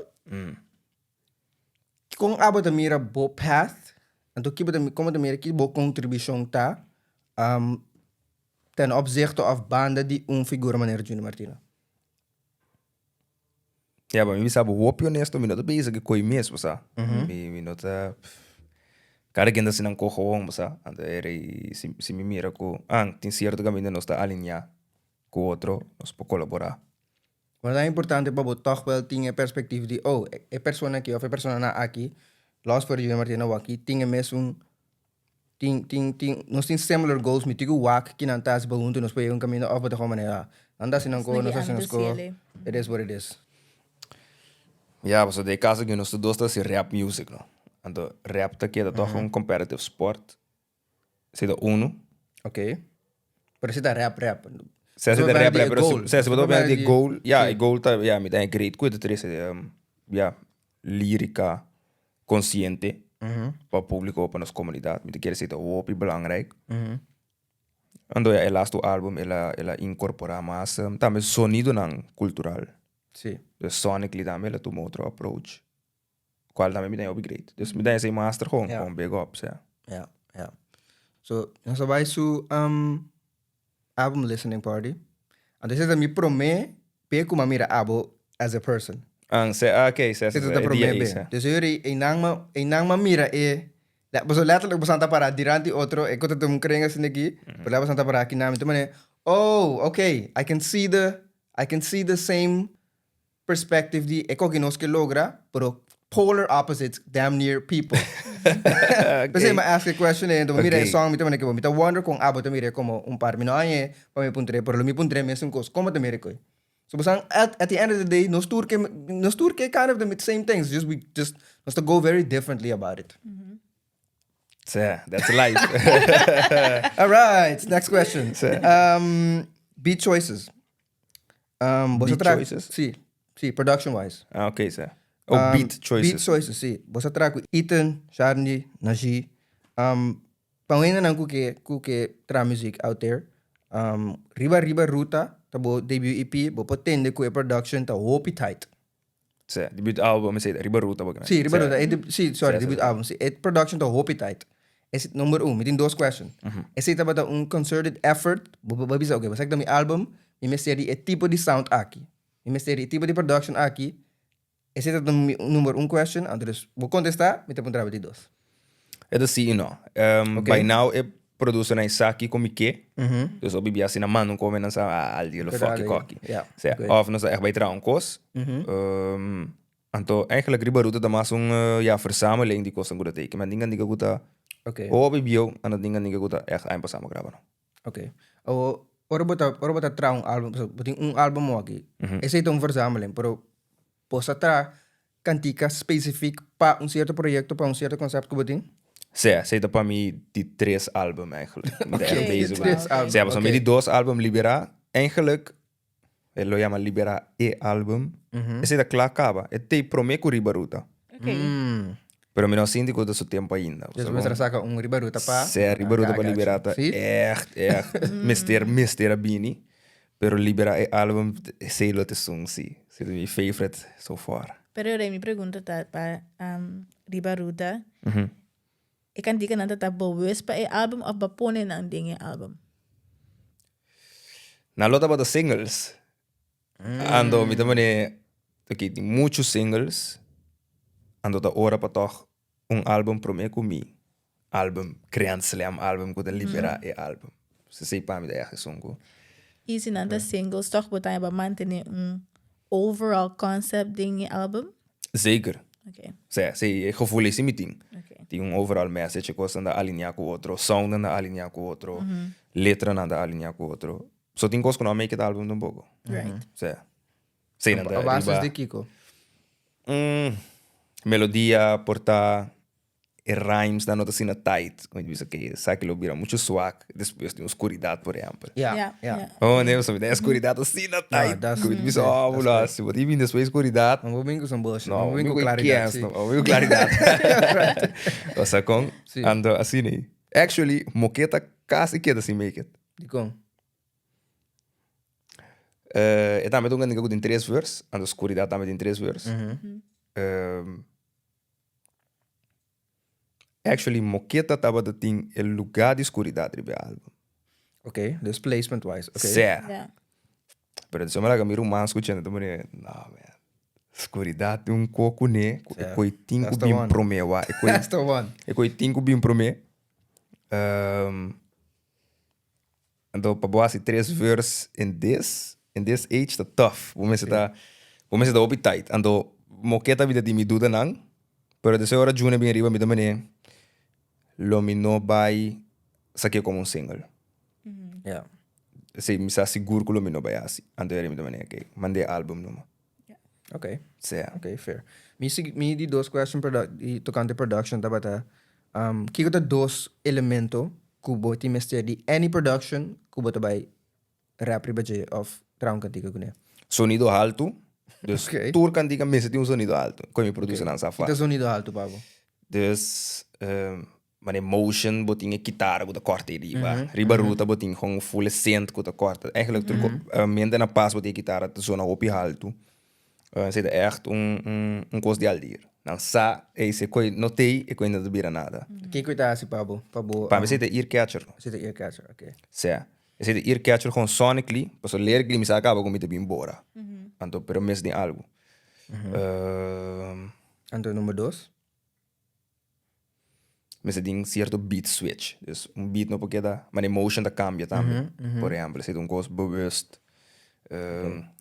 Kon abo ta mira bo path? Anto ki bo ta kon bo ta mira ki bo kontribushon ta ten opzichte òf banda di un figura manera Juni Martina? Ya, pa mi bisa bo hopi honesto, mi no ta bezig ku koi mes, bo sa. Mi mi no ta kada ken ta hasi nan ko gewoon, bo sa. Anto e rei si si mi mira ku ah tin sierto kaminda nos ta alineá ku otro, nos por kolaborá. Pero ta importante pa bo tòg wel tin e perspectief di, oh, e persona aki òf e personanan aki, los for Junior Martina awor aki, tin e mesun, tin, tin, tin, nos tin similar goals, mi tin ku wak kinan ta hasi pa huntu nos por yega un kaminda òf bo ta gewoon manera, nan ta hasi nan ko, nos ta hasi nos ko, it is what it is. Ya, pasobra den e kaso aki nos tur dos ta hasi rap music, no. Anto rap ta keda tòg un competitive sport. Si ta unu. Ok. Pero si ta rap rap. Si ta rap rap, pero si si bo ta di e goal, ya e goal ta, ya mi ta great ku e ta trese ya lirika konsiente pa publiko, pa nos komunidat. Mi ta kere si ta hopi belangrijk. Anto ya e lastu album el a el a inkorporá mas tambe sonidonan kultural. Si. Dus sonically tambe el a tuma otro approach. Cual tambe mi ta hopi great. Dus mi ta esey master gewoon, Ja. gewoon big ups, ja. Ja, ja. So, nos a bai su um, album listening party. Anto esei ta mi promé be ku mi a mira abo as a person. Ah, se, ah, oké, se, Esei se, ta e dia promé ei, be. se. Dus yori einan ma, einan ma mira e, le, pasobra letterlijk boso ta para diranti otro, e ku ta un kring asina aki, pero la boso ta para aki na mi ta manera, oh, okay, I can see the, I can see the same perspective di e koki nos ke logra, pero polar opposites damn near people. P'esei mi a ask e question ei, enton mi mira e song mi ta mira ke bo, mi ta wonder kon abo ta mira e komo un par. Mi no hañ'e pa mi puntr'e, pero lo mi puntr'e mesun kos, kon bo ta mira e koe? So bo san at at the end of the day nos tur ke nos tur ke kind of the same things, just we just nos ta go very differently about it. Sè, that's life. Alright, next question. Sè. Beat choices. Um, boso Beat tra choices? Si, si, production wise. Ah, oké, sa. Oh, beat choices. Beat choices, si. Boso tra ku Ethan, Sharndy, Najee. Um, pa un hendenan ku ke, ku ke tra muziek out there. Um, riba riba ruta, ta bo debut EP, bo por tende ku e production ta hopi tight. Sí, debut album, sí, riba ruta bo Sí, riba ruta. E de, sí, sorry, debut album. Sí, e production ta hopi tight. Ese number un, mi tin dos question. Esei tabata un concerted effort, bo bo bisa, okay, bo sa ki ta mi album, mi mester di e tipo di sound aki. Mi mester di e tipo di production aki. Esei tabata mi number un question, anto dus bo contesta, mi ta puntra bo di dos. E ta sí i no. Okay. By now e producernan sa kiko mi ke. Dus hopi bia si nan manda un kome nan sa, ah, al di lo Verdad, fuck e ja. koki. Ja, Sea, oké. of nos ta echt bai traha un kos. Anto eigenlijk riba ruta ta mas un, ja, verzameling di kosnan ku ta teken. Ma ninga ninga ku ta Oké. hopi bieu, anto ninga ninga ku ta echt aña pasá mi graba no. Oké. Awo, ora bo ta, ora bo ta traha un album, pasobra bo tin un album aki, esei ta un verzameling, pero bo sa traha Kantika specifiek pa un cierto proyecto, pa un cierto concept cu bo tin? Sea, esey ta pa mi di tres album eigenlijk. Mi ta Oké, echt di bezig tres met. album, Sea, pasobra mi oké. di dos album Libera, eigenlijk, e lo yama Libera e album, esey ta kla kaba. E t'ey prome cu Riba Ruta. Oké. Pero mi no sinti cu ta su tempo ainda. Dus bo mester a saca un Riba Ruta pa. Sea, Riba Ruta Ah, pa gotcha. Libera ta Sí? echt, echt mester, mester a bini. Pero Libera e album, esey lo ta esun, sí. Esey ta mi favorite so far. Pero Rey, mi pregunta ta pa Riba Ruta, e kantikanan ta ta bewust pa e album of bo a pone nan den e album? Nan lo tabata singles. Anto mi ta pone, ok, tin muchu singles, anto ta ora pa tog un album prome ku mi album Grand Slam album ku ta libera e album. Esei pa mi ta echt esun ku. I si nan ta singles tog bo ta ba mantene un overall concept den e album? Zeker. Okay. Sea, si, e gevoel ei si mi tin. Okay. Tin un overall message, e kosnan ta alineá ku otro, soundnan ta alineá ku otro, letranan ta alineá ku otro. So tin kos ku no a make it album tampoko. Right. Sea, si nan ta A basis riba di kiko? Melodia por ta e rhymes nan no ta asina tight. Como bisa ke esaki lo bira mucho swak despues di un oscuridad, por ehempel. Ja, Ja, ja. ja. Oh, nee, so den oscuridad asina tight. dat is- Como bisa, oh, dat is bula, si bo tin bin despues oscuridad. No bo bin ku some bullshit. No, No bo bin ku mi claridad. kies, Sí. no, mi ku claridad. Osea kon? Sí. Anto asina ei. Actually, moketa casi keda sin make it. Dikon? E tambe ta un kantika ku tin tres verse, anto oscuridad tambe tin tres verse. Actually, Moketa tabata tin e lugá di skuridat riba e álbum. Ok, dus placement wise, ok. Sè. Ja. Pero despues mi laga mi ruman skuchando, ta pone, no man, skuridat tin un ko kuné, ku e Sè. koi tin ku That's the bin one. promé wak. E koi, That's the one. e koi tin ku bin promé. Anto pa bo hasi tres verse in this, in this age ta tough. Bo mester ta, bo mester ta hopi tight. Anto moketa mi ta tin mi dudanan, pero despues ora June a bin riba mi ta mane lo mi no bai saké komo un single. Ja. Si mi sa sigur ku lo mi no bai hasi. Anto mi ta mane okay, manda e album numa. Ok. Sea. Ok, fair. Mi sig mi di dos question produ di tocante production tabata um, kiko ta dos elemento ku bo tin mester di any production ku bo ta bai rap riba dje of traha un kantika kuné? Sonido haltu. Dus Ok. tur kantika mester tin un sonido haltu. Kon mi producer nan sa Kita fa. sonido haltu pa bo? Dus Mane motion bo tin e kitara ku ta kòrta ei riba. Riba ruta bo tin kon full e sint ku ta kòrta. Eigenlijk tur mente na pas bo tin e kitara ta sona hopi haltu. Esei ta ègt un un kos di aldir. Nan sa ei si e koi no t'ei e koi no ta bira nada. Ke koi ta hasi pa bo? Pa bo Pa mi esei ta ear catcher. Esei ta ear catcher, oké. Sea. Esei ta ear catcher kon sonically, pasobra lyrically mi sa kaba ku mi ta bin bora. Anto pero mes den algu. Anto number dos? Mester tin cierto beat switch. Dus un beat no por keda, maar emotion ta cambia tambe. Por ehempel, esei ta un cos bewust.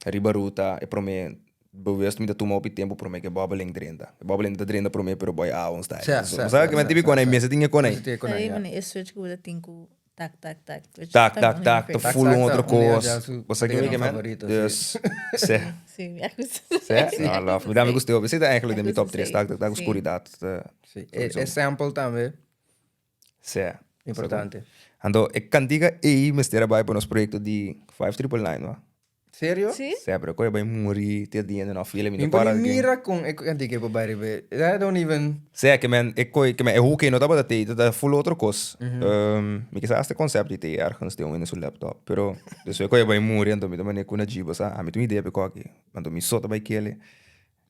Riba ruta e prome bewust mi ta tuma hopi tempo prome ke bobbeling drenta. E bobbeling ta drenta prome pero boy awon style. Sa, sa, Bo sa sa, ke sa, típico sa, konai, sa. mester tin e konai. Mester tin e konai, Sa ja. mane e switch ku bo ta tin ku Tak, tak, tak. Tak, tak, tak, ta Tak, full tak, un otro tak, un kos. ja su Bo sa ke mi ke men? favorito, sí. Dus, sè. Sí, echt goed. Sè? No, love. Mi tambe gusta hopi. Esei ta eigenlijk den mi top Echt tres. goed, Tak, tak, tak, sí. oscuridad. Ta, Sí. E, e sample tambe, Sè. importante. Anto, e kantika ei mester a bai pa nos proyekto di 5999, wa? Serio? Sí? Sè, pero koe bai muri te dia no fila mi Mi no por para ni mira con e kantika por bai riba. I don't even. Sè, ke men e koe ke men e hoek ei no tabata tei, ta full otro kos. Mi kisa hasta e concept di tei ergens den un in su laptop, pero despues koe bai muri anto mi ta mane ku na djiba sa, ami tin un idea pa e koki, anto mi so ta bai kele.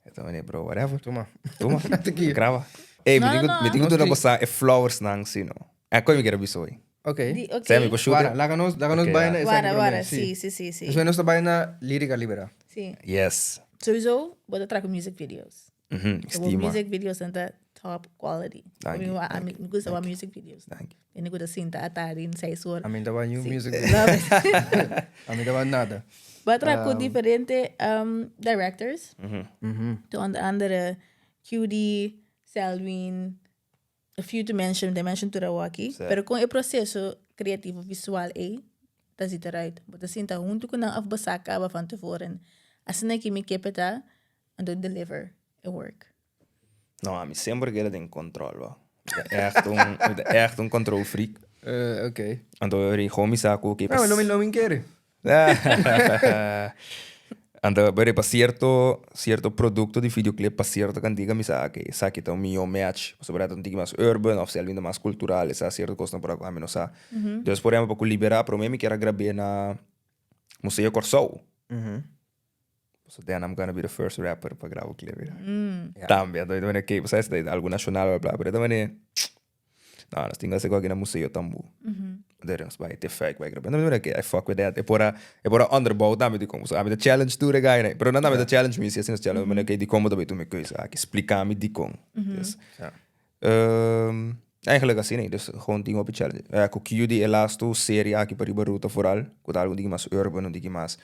E ta mane bro whatever. Tuma. Tuma. Te Graba. Ey, mi No, tin ku no, mi tin ku no. duna bosa e flowers nan si no. E koe mi kier a bisa hoy. Ok. Di, ok. Sè mi por shoot Wara, it? laga nos, laga nos Ok, bai ja. na esaki Wara, promé, wara, sí. sí, sí, sí, sí. Despues nos ta bai na Lirica Libera. Sí. Yes. Sowieso, bo ta traha ku music videos. Mhm, Bo stima. music videos nan ta top quality. Danki, Mi wa- danki, mi gusta wak music videos. Danki. Mi gusta sinta atari in seis ora. Ami ta wak new Sí. music video. Love it. Ami ta wak nada. Bo a traha ku diferente directors. Onder andere QD, Selwyn, A few to mention, they mention tur awaki. Sí. Pero kon e proceso creativo visual ei ta zit eruit? Bo ta sinta huntu ku nan of bo sa kaba van tevoren? Asina ki mi kepe ta, anto deliver e work. No, ami semper keda den control, bo. Mi ta echt un, mi ta echt un control freak. Eh, ok. Anto rigon mi sa ku No, no mi, no mi kere. Anto pero pa cierto cierto producto di videoclip pa cierto cantica mi sa ke esaki ta un miho match pasobra ta un tiki mas urban of si algo mas cultural esa cierto cosnan por ami no sa. Dus por ehempel pa cu Libera prome mi kier a grab'e na Museo Corsou. So then I'm gonna be the first rapper pa graba un clip. Tambe anto mi ta mane ke pasobra esta algo nacional bla bla pero e ta mane No, nos tin ku hasi kòke na Museo Tambú. Deri nos bai te fek bai grabá. No, ke I fuck with that. E por a e por a onderbouw tambe di kon. So ami ta challenge tur e gainan. Pero nan tambe ta challenge mi si asina nos challenge. Mane oké dikon bo ta bai tuma e keuze aki? Splika mi dikon. Dus eigenlijk asina. Dus gewoon tin hopi challenge. Ku QD e lastu serie aki pa riba ruta vooral. Ku ta algu un tiki mas urban, un tiki mas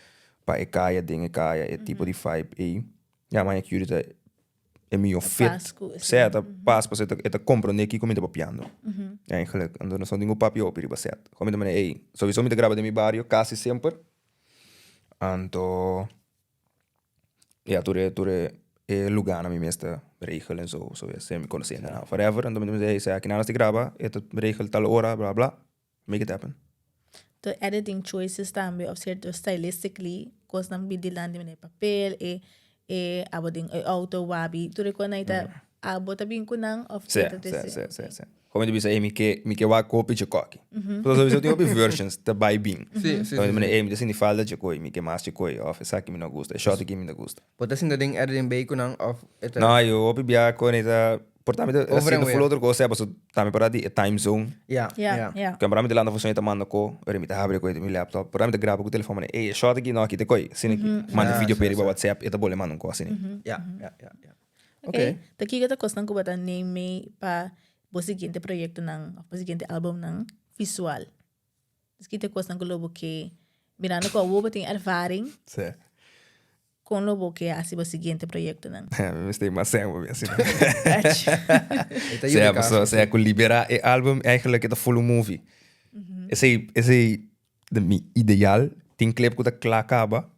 pa e kaya den e kaya e tipo di vibe ei. Ya, maña QD ta. e mihó fit. Pas ku esei. Sea ta pas pasobra e ta komprondé kiko mi ta papiando. Eigenlijk. Anto nos no tin ku papia hopi riba set. Kon mi ta manera ey, sowiso mi ta graba den mi bario kasi semper. Anto ya tur e tur e e lugánan mi mes ta regel en so. So ya mi konosé hendenan forever. Anto mi ta bisa ey sea kinan nos ta graba e ta regel tal ora bla bla. Make it happen. To editing choices tambe of cierto stylistically cosnan bi dilanti manera e papel e e abo den e auto wabi tur e cosnan ta abo ta bin cu nan of Sí, ta sí, trece sí, sí, sí. Como mi ta bisa, ey, mi ke, mi ke wak hopi dje koki. Pasobra mi sa tin hopi versions ta bai bin. Sí, sí, Como sí, mi sí. ey, mi ta sinti falta dje koi, mi ke mas dje koi, of esaki mi no gusta, e shot aki mi no gusta. Bo ta sinta den editing bay cu nan of e ta. No, yo hopi bia con e ta por tambe ta Over and haciendo weer. full otro cosa, paso tambe por di e time zone. Ja, Ja, ja. ja. Ku mi ta landa funciona e ta manda ko, ora mi ta habri ko e mi laptop. Por mi ta graba ku telefon mane, ey e shot aki no aki te koi, asina aki. Manda Ja, video sa, pe riba sa. WhatsApp, e ta bole manda un ko asina. Ja, ja, ja, ja. Ok. Ok. Ta kiko ta kosnan ku bo ta neem mee pa bo siguiente proyectonan of bo siguiente albumnan visual? Dus ki ta kosnan ku lo bo ke mirando ku awor bo tin ervaring. Sí. Kon lo bo ke hasi bo siguiente proyektonan? Mi mester mas sèn pa mi asina. E ta yuda Sea, kaso. pasobra sea ku liberá e album eigenlijk e ta full un movie. Esei, esei ta mi ideal. Tin clip ku ta kla kaba,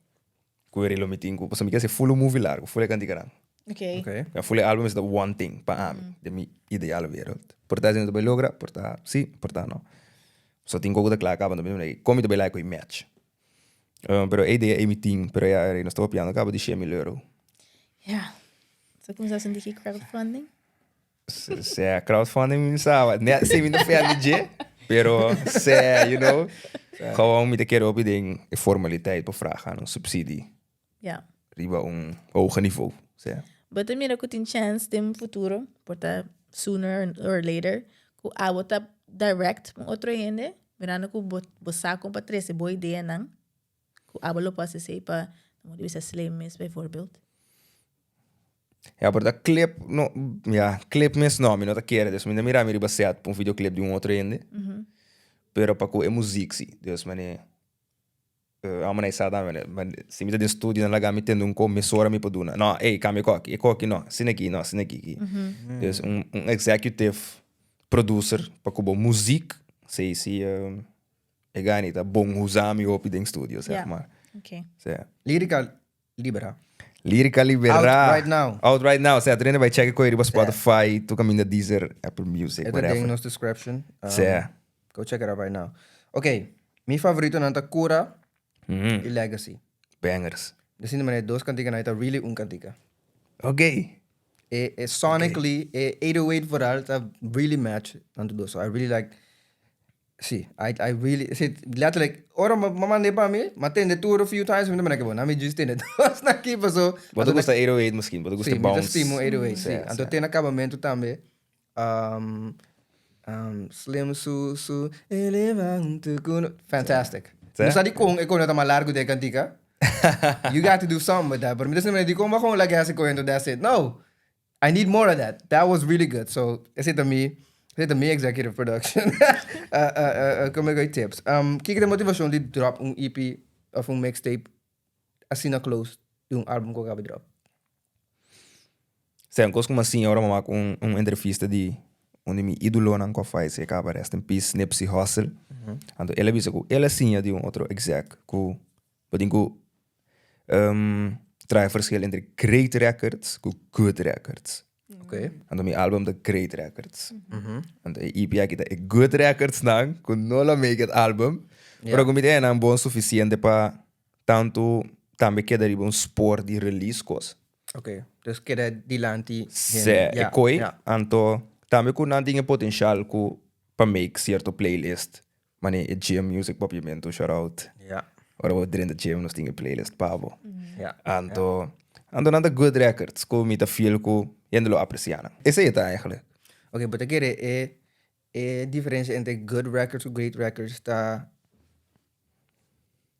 ku e lo mi tin ku, pasobra mi ke hasi full un movie largu, full e kantikanan. Ok. Ok. Ya full e album esei ta one thing pa ami, den mi ideal wereld. Por ta esei no ta bai logra, por ta si, por ta no. So tin kos ku ta kla kaba, anto mi ta mira kon mi ta bai laga ku e match. Pero e idea ei mi tin, pero ya nos ta papiando caba di 100.000 euro. Ja. So cuminsa haci un diki crowdfunding? Sea, crowdfunding mi sa, ne, si mi no fan di dje, pero sea, you know, gewoon mi ta kere hopi den e formaliteit pa vraag aan un subsidie. Ja. Riba un hoger niveau, sea. Bo ta mira cu tin chance den futuro, por ta sooner or later, cu abo ta direct un otro hende, mirando cu bo bo sa con pa trece bo ideanan, cu abo lo por haci esey pa, como di bisa Slim mes bijvoorbeeld. Ja, por ta clip, no, ja, clip mes no, mi no ta kere, dus mi ta mira mi riba set pa un videoclip di un otro hende, pero pa cu e muziek si, dus mane. Amo na e sa tambe, ma si mi ta den studio nan laga mi tende un ko mesora mi por duna. No, ey, cambia e koki, e koki no, asina aki, no, asina aki aki. Dus un un executive producer pa ku bo muziek, si si e gani ta bon usa mi hopi den studio, zeg maar. Oké. Sea. Lirica libera. Lirica libera. Out right now. Out right now. Sea, tur hende bai check e koe riba Spotify, tur kaminda Deezer, Apple Music, E ta whatever. den nos description. Sea. Go check it out right now. Ok, mi favoritonan ta Cura y Legacy. Bangers. De sinte manera dos kantikanan ta really un kantika. Ok. E, e sonically, e 808 vooral ta really match nan tur dos. So I really like Sí, I, I really, sí, letterlijk, ora mi a mand'é pa mi, mi a tende tur a few times, mi ta mira ke bo, na mi just tende dos na ki paso. Bo ta gusta 808 misschien, bo ta gusta Sí, mi ta bounce. stima 808, sí. Sí, Anto sí. te na kabamentu tambe, um, um, Slim su, su, elevante ku, fantastic. Sí. No sa dikon e kono ta mas largu di e kantika. You got to do something with that, pero mi ta sinti dikon bo a gewoon laga hasi koe anto that's it. No! I need more of that. That was really good. So, esei ta mi, esei ta mi executive production. uh, uh, uh, uh, kom ik tips. Um, kiko ta motivashon di drop un EP of un mixtape asina close di un album ku acaba di drop? Sea, un kos ku mi a siña ora mi a wak un, un entrevista di un di mi ídolonan ku a fayesé kaba, rest in peace, Nipsey Hussle. Anto el a bisa ku el a siña di un otro exec ku bo tin ku um, traha verschil entre great records ku good records. Oké. Anto mi album ta Great Records. Anto e EP aki ta e Good Records nan, ku no lo make it album. Pero ku mi ta nan bon suficiente pa tantu tambe keda riba un spoor di release kos. Oké. Dus keda dilanti. Se, e koi, anto tambe ku nan tin e potencial ku pa make cierto playlist. Mane e gym music papiamento, shout out. Ora bo drenta gym nos tin e playlist pa bo. Anto, anto nan ta good records ku mi ta feel ku hende lo aprecia nan. Esei e ta eigenlijk. Oké, bo ta kere e e diferencia entre good records ku great records ta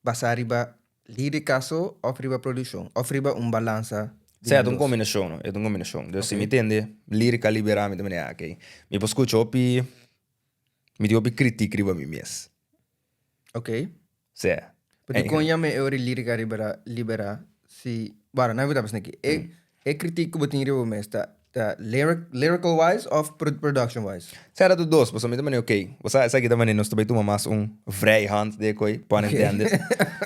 basá riba lírika so òf riba produkshon òf riba un balansa di Sea, ta un dos? kombinashon, no? E ta un kombinashon. Dus si mi tende lírika liberá mi ta mira, ah, oké. Mi por skucha hopi Mi tin hopi kritik riba mi mes. Ok. Sea. Pero dikon yama e ora lirika libera, libera si, bueno, no ta pasando aki. E E kritiek ku bo tin riba bo mes ta ta lyric lyrical wise of production wise? Sera tur dos, pasobra mi ta manera ok, bo sa esaki ta manera nos ta bai tuma mas un vrij hand de koi, pun intended.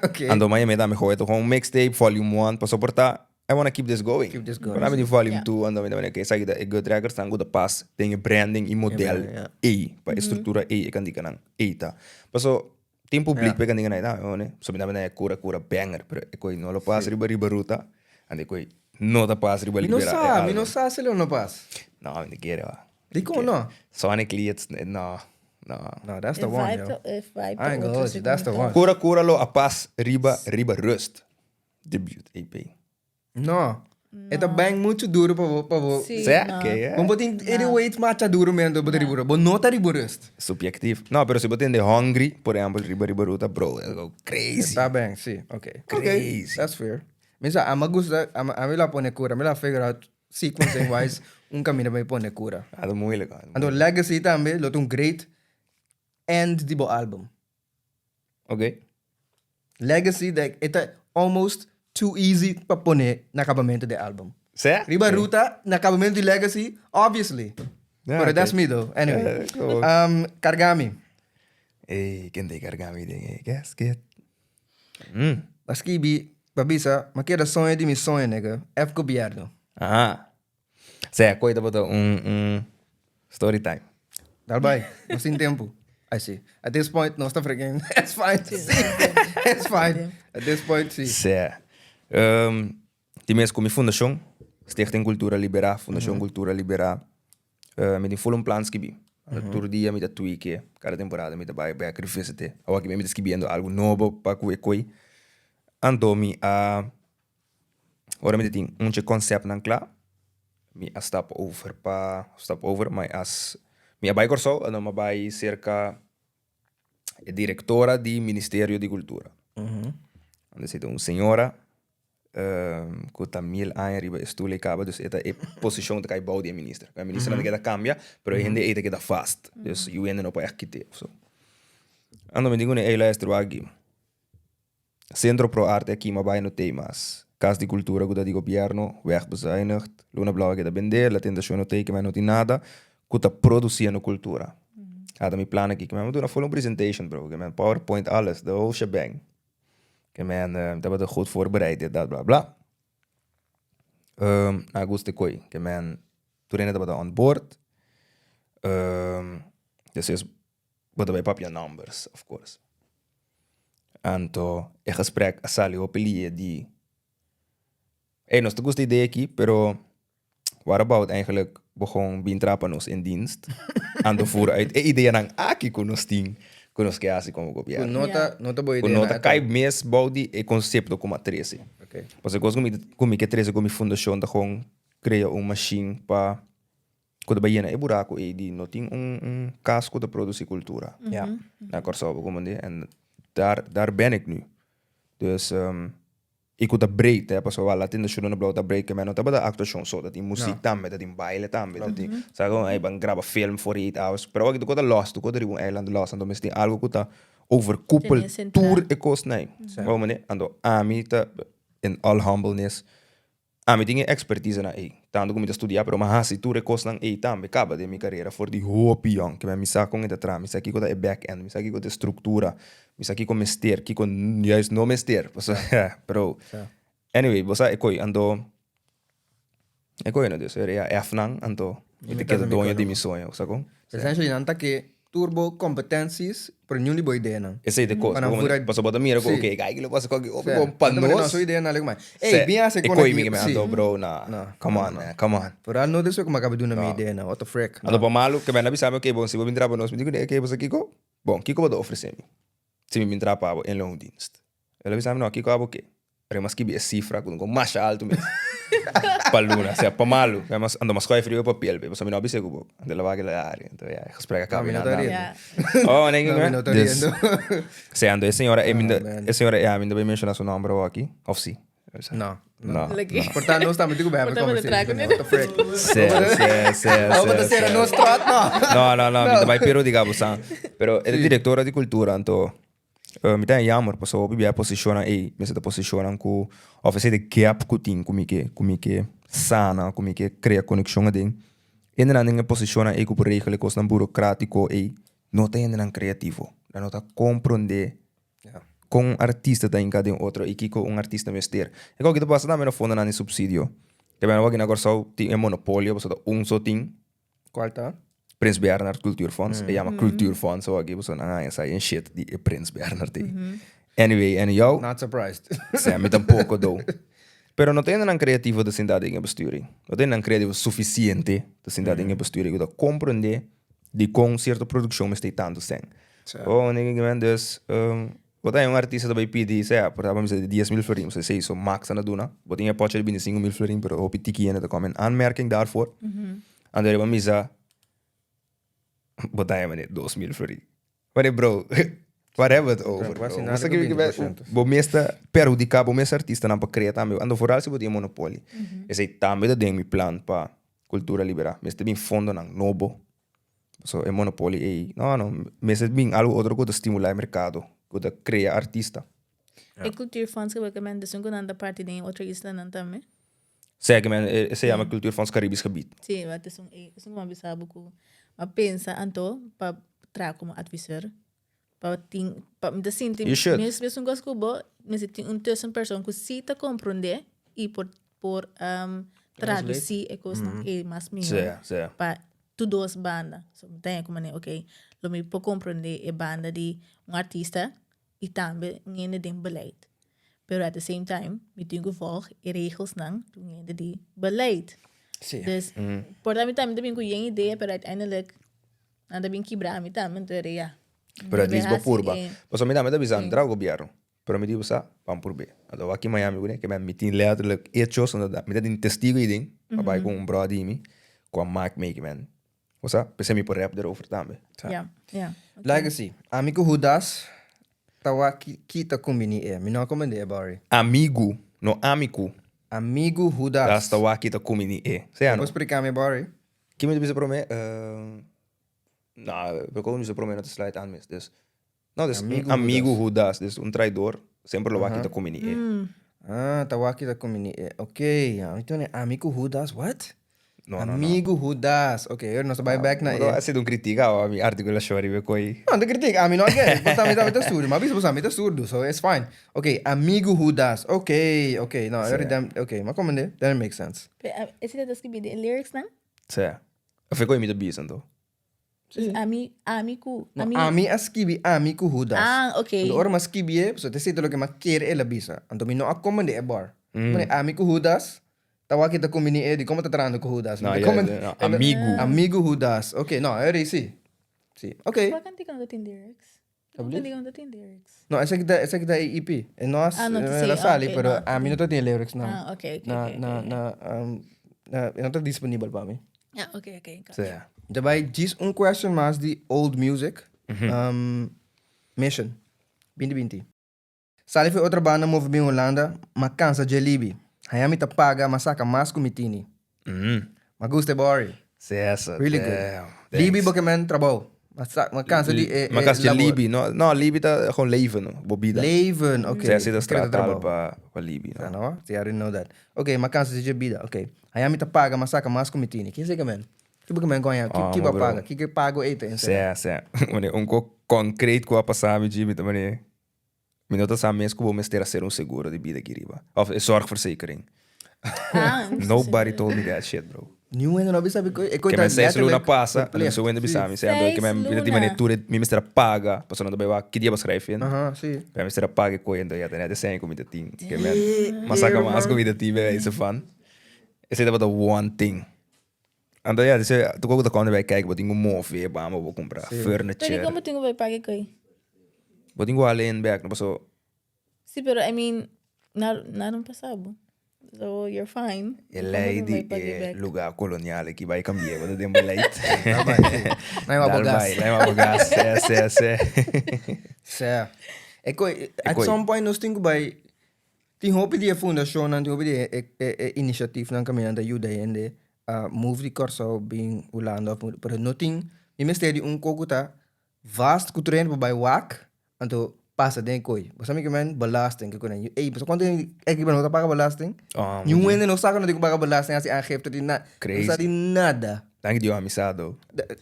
Ok. Anto maya mi ta mi gooi toch un mixtape volume one pasobra por ta I wanna keep this going. Keep this going. Por mi di volume two anto mi ta manera ok esaki ta e good records nan ku ta pas den e branding i model ei pa e struktura ei e kantikanan ei ta. Paso tin publiek pa e kantikanan ei ta so mi ta manera kura kura banger pero e koi no lo pas riba riba ruta anto e koi no ta pas riba Mi no libera e sa, mi album. no sa si lo no pas. No mi ta kere wa. Dikon no? Sonically it's no no. No, that's the E one, vibe yo. ta e vibe I ta ain't gonna otro hold you, that's the segun one. Kura kura lo a pas riba riba rust. Debut EP. No. E ta bang mucho duro pa bo, pa bo. Sí, Sea, no. ke eh? Bon bo tin 808 macha duro mendo bo ta riba rust. Bo no ta riba rust. Subjectief. No, pero si bo tende Hungry, por ehempel, riba riba ruta, bro, that go crazy. Ta bang, sí. Ok. Crazy. Ok, that's fair. Mi sa, ama gusta, ama, ami la pone cura. Mi la figure out sequencing wise un camino pa mi pone cura. Ah, ta moeilijk, man. Anto Legacy tambe lo ta un great end di bo album. Ok. Legacy like e ta almost too easy pa pone na acabamento di album. Seh? Riba ruta na acabamento di Legacy, obviously. Ja, Pero ok. that's me though. Anyway. Ja, cool. Cargami. Ey, ken ta e cargami den e gasket? Pa skibi, pa bisa, ma keda soño di mi soño nigga. F gobierno. Aha. Sea, koe tabata un un story time. Dal bai, nos tin tempu. I see. At this point nos ta freaking it's fine. Sí. It's fine. At this point sí. Sea. Um, di mes ku mi fundashon, Stichting Cultura Liberá, Fundashon Cultura Liberá, uh, mi tin full un plan skibí. Tur dia mi ta tweak e, kada temporada mi ta bai bek revisit e. Awor aki mi ta skibiendo algu nobo pa ku e koe. Anto mi a Ora mi ta tin un dje konsèptnan kla, mi a stap over pa, stap over, mi a mi a bai Kòrsou, anto mi a bai serka e direktora di Ministerio di Kultura. Anto esei ta un señora ku ta mil aña riba e stul ei kaba, dus e ta e posishon ta kai bou di e minister. E ministernan ta keda kambia, pero e hende ei ta keda vast, dus yu hende no por ègt kit'é. Anto mi di kuné, ey luister wak aki. Centro Pro Arte a kima bai no tei mas. Cas di Cultura cu ta di gobierno, wegbezuinigd. Luna Blauw a keda bende, La Tentacion no tei, kima no tin nada cu ta produciendo cultura. Ata mi plan aki, kima mi duna full un presentation bro, kima powerpoint alles, the whole shebang. Kima mi tabata goed voorbereid dit dat bla bla. Na gusta e koe, kima tur hende tabata on board. Despues Bo ta bai papia numbers, of course. Anto e gesprek a sali hopi lie di, Ey, nos ta gusta e idea aki, pero what about eigenlijk bo gewoon bin traha pa nos in dienst? Anto voer uit e ideanan aki ku nos tin, ku nos ke hasi komo Ku gobièrnu. no ta, no ta bo Ku idea no na ta ato. kai mes bou di e konsepto ku mi a trese. Ok. Pasobra e kos ku mi ku mi ke trese ku mi fundashon ta gewoon krea un mashin pa Ku ta bai yena e buraku ei di no tin un un kas ku ta produsi kultura Ja. na Kòrsou bo komprende en daar daar ben ik nu. Dus i ku ta breed hè pasobra wak Latin Nacional Blou ta breed ke men no tabata aktuashon so ta tin muzik tambe ta tin baile tambe ta tin sa kon ei ban graba film 48 hours pero awor aki tur kos ta lòs tur kos ta riba un eiland lòs anto mester tin algu ku ta overkoepel Tene centraal. tur e kosnan ei bo komprende anto ami ta in all humbleness Ami tin e expertisenan ei, tantu ku mi ta studia, pero mi a hasi tur e kosnan ei tambe kaba den mi karera for di hopi yòn, ke mi sa kon e ta traha, mi sa kiko ta e back end, mi sa kiko ta e struktura, mi sa kiko mester, kiko juist no mester, pasobra pero anyway bo sa e koi, anto e koi no dus, e F-nan, anto mi ta keda doño di mi soño, bo sa kon? Essentially nan ta ke Tur bo competenties, pero niun di bo ideanan. Esei ta e kos. Pa nan fura. Pasobra bo ta mira ku Sí. oke, kijk lo pasa ku Sí. opi bon pa Nan ta mira, nos. No, su ideanan algo mas. Ey, Sí. bin hasi E kon koi aki. mi ke Sí. ando bro, nah. No. Come on man, come on. Vooral no despues ku mi a kaba duna mi No. ideanan, what the frick. Anto pa malu, ke men a bisa mi, oke bon, si bo bin traha pa nos, mi di ku oke, bo sa kiko? Bon, kiko bo ta ofresé mi si mi bin traha pa bo en loondienst? El a bisa mi, no, kiko abo ke? Pero mi a skibi e sifra ku ta masha altu mes pa luna, osea pa malu. Mi a anto mi a scoge frio papel pe, pasobra mi no a bisa ku bo. Anto el a wak el a ari, anto ya, e gesprek a kaba No, mi no ta na. riendo. Oh, nee, No, mi no ta Dus, riendo. osea, anto e señora, e mi Ah, man. e señora, ya, mi no bai menshona su nomber awor aki, of si? No. No. Like- no. Por tanto, nos tambe tin ku bai Por habri tanto, conversation. trago What the frick? Se, se, se, Abo ta se, sera se. nos trot, no. No, no, no, mi ta bai Peru di Gabo San. Pero e directora di cultura, anto. Mi ta jammer pasobra hopi bia e posishonnan ei mester ta posishonnan ku òf esei ta e gap ku tin ku mi ke ku mi ke sana ku mi ke krea konekshon aden. Hendenan den e posishonnan ei ku por regla e kosnan burokratiko ei no ta hendenan kreativo. Nan no ta komprondé kon un artista ta hinká den otro i kiko un artista mester. E kos aki ta pasa tambe na fondonan di supsidio. Te bèn awor aki na Kòrsou tin e monopolio pasobra ta un so tin. Cual ta? Prins Bernhard Cultuurfonds. E yama Cultuurfonds awor aki pasobra nan haña sa e shit di e Prins Bernhard ei. Anyway, anyhow. Not surprised. Sè, mi tampoko dou. Pero no ta hendenan kreativo ta sinta den e bestuur ei. No ta hendenan kreativo sufisiente ta sinta den e bestuur ei ku ta komprondé dikon sierto produkshon mester ei tantu sèn. Oh, nigga, men dus bo ta haña un artista ta bai pidi, sea, por ehempel mi sa di 10.000 florin, mi sa esei so max nan ta duna. Bo tin e pòchi di 25.000 florin, pero hopi tiki hende ta kòm in aanmerking daarvoor. Anto riba mi sa, bo ta haña manera 2.000 florin. Mane bro, waar hebben we het over bro? Quasi nada ku 20%. Bo mes ta perhudiká bo mes artistanan pa krea tambe. Anto vooral si bo tin e monopolie. Esei tambe ta den mi plan pa Kultura Liberá. Mester bin fondonan nobo. Pasobra e monopolie ei, no no, mester bin algu otro ku ta stimulá e merkado, ku ta krea artista. E Cultuurfonds ku bo ke mende esun ku nan ta parti den e otro islanan tambe? Sea ke men, e se yama Cultuurfonds Caribisch Gebied. Sí, wat esun ei, esun ku mi a bisa bo ku mi a pensa anto pa traha komo adviseur, pa tin, pa mi ta sinti You should. mes mesun kos ku bo, mester tin un tussenpersoon ku sí ta komprondé i por por tradusí e kosnan ei mas mihó Sea, sea. pa tur dos banda. So mi ta haña ku manera ok, lo mi por komprondé e banda di un artista i tambe un hende den beleid. Pero at the same time mi tin ku volg e regelsnan di un hende di beleid. Sí. Dus por ta mi tambe ta bin ku yen idea pero uiteindelijk nan ta bin kibra mi tambe entonces ya. Pero at least bo purba. Sí. Pasobra mi tambe ta bisa entra gobierno. Pero mi di bo sa, ban purbe. Anto wak Miami kuné ke mi tin letterlijk hechos mi ta tin testigo ei den pa bai ku un bròder di mi ku a mak mi men. Bo sa, p'esei mi por rap derover tambe. Ja, ja. Legacy. Ami ku Hudas ta wak ki ta kumbini e. Mi no a komende e Barry. Amigu, no ami ku. Amigu Hudas. Das ta wak ki ta kumbini e. Sea Bo no? por splika mi Barry? Ki mi ta bisa promé? No, pero kon mi bisa promé no ta sluit aan mes. Dus, no, dus un amigu Hudas, dus un traidor, semper lo wak ki ta kumbini e. Ah, ta wak ki ta kumbini e. Ok, ami ta wak ami ku Hudas, what? No, no, no. Amigu Hudas. Ok, ahora nos ta bai back na e. Bo a sido un critica awa mi articulacion riba e coi. No, no critica. Ami no a get it. Bo sa mi ta surdo. Mi a bisa bo sa mi ta surdo, so it's fine. Ok, amigu Hudas. Ok, ok. No, ahora Sí. ok, mi a comprende. Then it makes sense. Pero esei ta skibi den e lyrics nan? Sí. Of e coi mi ta bisa anto? Dus ami, ami ku, No, ami. ami a skibi ami ku Hudas. Ah, ok. Anto ora mi a skibi e, pasobra ta esei ta loke mi a kere el a bisa. Anto mi no a komende e bar. Mi pone ami ku Hudas, ta wak ta kumbini e di komo ta trahando ku Hudas. Mi No, ta ja, komende no, el a- amigu. Amigu Hudas. Ok, no, e rei si. Si, ok. Kua kantika no ta tin lyrics? Kua kantika no ta tin lyrics? No, esaki ta, esaki ta e EP. E no a, Ah, no ta el a si, sali, ok, pero no. ami no ta tin e lyrics na. Ah, ok, ok, Na, ok, na, ok. na, na, e no ta disponibel pa mi. Ah, ok, ok, got Sí. it. Ta bai djis un question mas di old music. Mission, 2020. Sali for otro banda move bin Hulanda, ma cansa dje libi. Haña mi ta paga, ma saca mas cu mi tini. Ma gusta e bori. Cesar, Really good. damn, Libi thanks. bo ke men trabou. Ma sa, ma cansa di e, Ma e cansa dje labor. libi, no, no, libi ta gewoon leven, no, bo bida. Leven, oké. Cesar ta Kreta stratal trabou. pa, pa libi, no. Sa no? See, I didn't know that. Oké, ma cansa di dje bida, oké. Haña mi ta paga, ma saca mas cu mi tini. Ke seka men? Ki bo ke men con haña? Ki, Ah, ki ma bo a bro. paga? Ki ke pago ei ta ensera? Cesar, Mane, un ko concreet cu a pasa mi dje, mi ta mane, Mi no ta sa mes ku bo mester a ser un seguro di bida aki riba. Of e zorgverzekering. Ah, Nobody told me that shit, bro. Niun hende no a bisa mi koe. E koe Ke ta men seis luna letterlijk pasa, verplicht. su hende bisa mi, Seis ke men mi ta tin luna. tur e mi mester a paga, pasobra no ta bai wak ki dia bo schrijf in. Aha, si. Mi mester a paga e koe, enton ya ta net e seña ku mi ta tin. Ke men mas saka mas ku mi ta tin bij wijze van. Esei tabata one thing. Anto ya, dise tur kos ku ta kòm bai kijk, bo tin ku move, bamba bo kumpra Pero furniture. di kon bo tin ku bai paga e koi? Bo tin ku hala in bek, no paso. Si, pero I mean, nada nada no pasa bo. So you're fine. E Kon bo lei tin ku di bai paga e e bek? lugá kolonial aki bai kambi'é, bo ta den beleid. Dal bai, si. Nan a Dal bo gas. bai, nan a bo gas, sè, sè, sè. Sè. E koi, E at koi. some point nos tin ku bai Tin hopi di e fundashonnan, tin hopi di e inisiatifnan kaminda ta yuda hende a move di Kòrsou bin Hulanda òf pero no tin, mi mester di un kos ku ta vast ku tur hende por bai wak, anto. pasa den e koi. Bo sa mi ke men belasting ke kunen. Ey, bo sa kuantu hende aki no ta paga belasting? Oh, Ni un hende no sa ku no tin ku paga belasting, hasi aangifte di nada. Crazy. No sa di nada. Danki Dios ami sa though.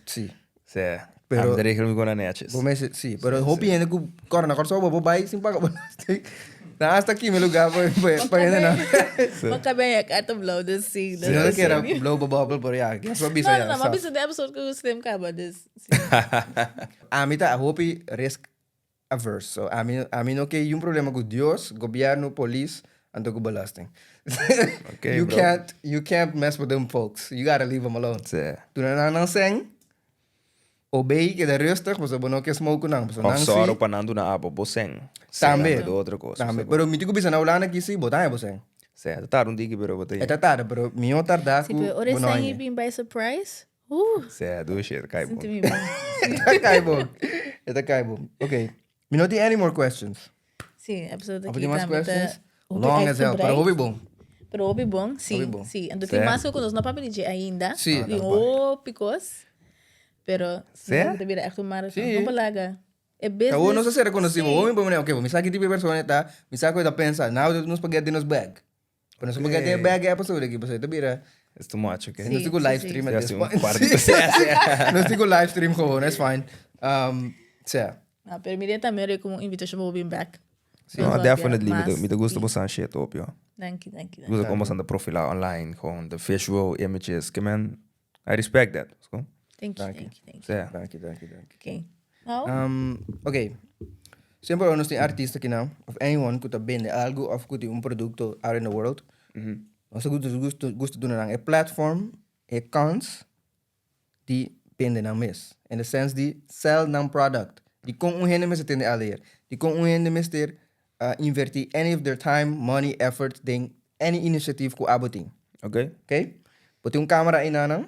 Si. Se, Pero- ami ta regel mi kona netjes. Bo mester, si. Pero hopi hende ku kòrda na Kòrsou bo por bai sin paga belasting. Nan hasta kima e lugá pa pa hende nan. Bo kabia ya karta blauw, dus si. Si no ta kere blow bo bubble, pero ya, guess bo bisa No, ya. no, no, sa. mi a bisa den episode ku Slim kaba, dus si. Ami ta hopi risk averse. So ami ami no ke yun problema ku Dios, gobierno, polis, anto ku belasting. Okay, you bro. can't you can't mess with them folks. You gotta leave them alone. Sí. Duna nan nan sen, obey, keda rustig, pasobra bo no ke smoke ku nan. Pasobra Of nan sòru si pa nan duna abo bo sen. Tambe. Sera otro kos. Tambe. Pero mi tin ku bisa na Hulanda aki si bo ta haña bo sen. Sí, ta tarda un tiki pero bo ta E ta tarda, pero mihó tarda Si, ku pero ora bo no e sen haña. i bin by surprise, Uh, Sea, dushi, e ta kai bon. Sinti mi bon. E ta kai bon. E ta kai bon. Ok. Mi no tin any more questions. Sí, episode Of aki tin mas tambe ta questions? hopi Long as hell, pero uitgebreid. hopi bon. Pero hopi bon, sí, Hopi bon. sí. Anto tin Sí. mas ku nos no papia di dje ainda. Sí. Tin hopi kos. Pero Sí? ta bira echt un marathon. Sí. No por laga. E business. Awor nos a ser rekonosí. Sí. Bo mi pone, ok, mi sa ki tipo di persona e ta, mi sa ku e ta pensa, now nos por get den nos bag. Pero nos por get den e bag e episode aki, pasobra e ta bira It's too much, ok? Sí. Nos tin ku live stream at Sí, this sí, un point. par Sí. de- Sí, sí. Nos tin ku live stream gewoon, it's fine. Um, sea. No, pero mi también era como invitación pa bo bin back. No, Nos definitely. papia Mi ta, mi ta mas. gusta bosan shit op, joh. Danki, danki, danki. Gusta como bosan ta profilá online, gewoon de visual images. Ke men, I respect that. Sko? Thank you, Danki. thank you, thank you. Sea. Danki, danki, danki. Okay. Nou? Um, ok. Semper ora nos tin artista kinan, of anyone ku ta bende algu of ku tin un produkto out in the world, nos ta gusta gusta gusta duna nan e platform, e kans di bende nan mes. In the sense di sell nan product. Dikon un hende mester tende aleer? Dikon un hende mester uh, inverti any of their time, money, effort den any initiative ku abo tin. Ok. Ok? Bo tin un camera einanan.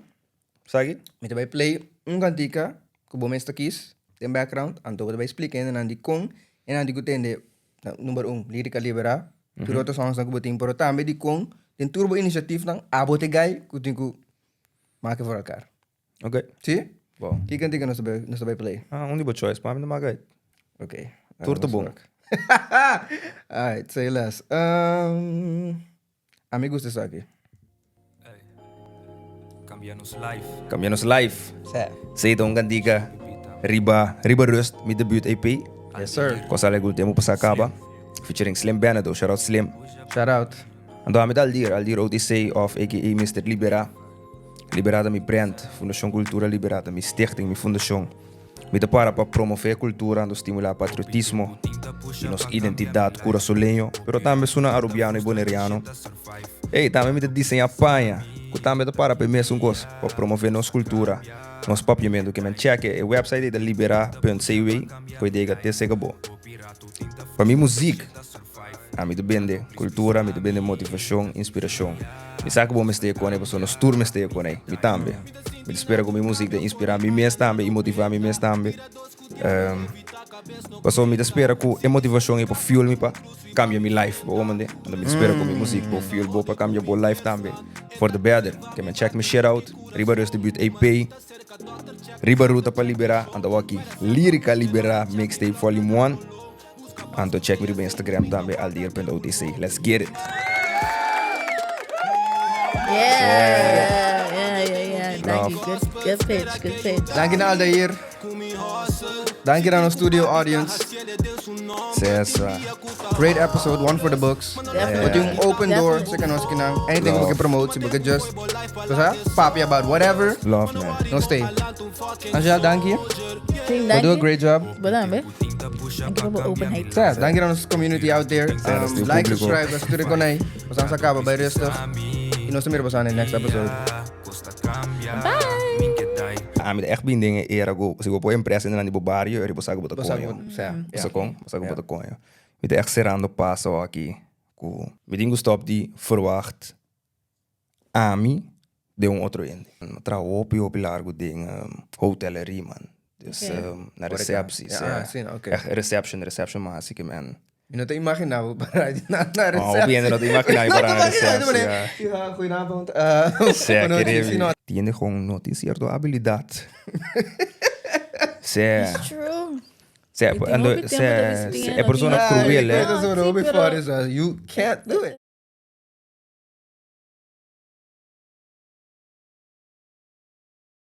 Sa aki? Mi ta bai play un kantika ku bo mes ta kis den background, anto bo ta bai splika hendenan dikon e nan di ku tende, number un, Lirica Libera, tur otro songsnan ku bo tin, pero tambe dikon den tur bo inisiatifnan abo ta e guy ku tin ku make for elkaar. Ok. Si? Bo. Ki kantika nos ta bai nos ta bai play? Ah, un di bo choice, pa mi ta make uit. Ok. Tur ta bon. Alright, say less. Um, Ami gusta esaki. Cambia nos life. Cambia nos life. Sey ta un cantica riba riba rust mi debut EP. Yes sir. Cosa algo tempo pasa caba. Featuring Slim Benado. Shout out Slim. Shout out. Anto ami ta Aldir, Aldir OTC of aka Mister Libera. Libera ta mi brand, Fundacion Cultura Libera ta mi stichting, mi fundacion. Mi ta para pa promove cultura anto stimula patriotismo y nos identidad curasoleño, pero tambe suna arubiano y boneriano. Ey, tambe mi ta diseña paña, cu tambe ta para pa e mesun cos, pa promove nos cultura, nos papiamento. Ke men cheke e website ei ta libera punt cw, cu e dega te sega bo. Pa mi muziek, ami ta bende cultura, mi ta bende motivacion, inspiracion. Mi sa ku bo mester kone pasobra nos tur mester kone, mi tambe. Mi ta spera ku mi muzik ta inspirá mi mes tambe i motivá mi mes tambe. Pasobra mi ta spera ku e motivashon ei por fuel mi pa kambia mi life, bo mende? Anto mi ta spera ku mi muzik por fuel bo pa kambia bo life tambe for the better. Ke men check mi shit out, Riba Rus Debut EP, Riba Ruta pa Liberá, anto awor aki Lírika Liberá Mixtape Volume One. Anto check mi riba Instagram tambe aldier.otc. Let's get it. Yeah, yeah, yeah, yeah. Dank je. Good, good pitch, good pitch. Dank je na Aldair. Dank je aan ons studio audience. Cesa. Great episode, one for the books. Definitely. We doen open door, Definitely. ze kan ons kinang. Anything we Love. can promote, we can just dus, hè, papi about whatever. Love man. No stay. Angela, dank je. Sim, We dank do a je. great job. Bedankt, hè. Dank je voor de openheid. Sa, dank je aan ons community out there. dat is de Like, público. subscribe, dat stuur ik konij. We zijn acaba bij rustig. Y nos te miramos in de next episode. Bye. Ah, mi ta echt bin den e era ku si bo por impresa den nan di bo bario, eri bo sa ku bo ta Bo sa koño. ku bo- sa, Bo ja. sa kon? Bo sa ku bo ta koño. Mi ta echt serando paso aki ku mi tin ku stop di verwacht ami den un otro hende. Mi a traha hopi hopi largu den hotellerie man. Dus na Horeca. recepties. Ja, ah, sí, oké. Echt reception, reception man hasi ke men. Mi no ta imagina bo para na na Oh, hopi hende no ta imagina bo para na receptie, ja. Ja, goedenavond. Uh, Sê, boa noite, querido. sim, não. Tiene gewoon no tin cierto habilidad. Sê. It's true. Se, E tin ando, hopi tempo se, ta bisti, se, no e persona tin- cruel, Ah, eh. e Ah, sobre sí, hopi pero- for is, you can't do it.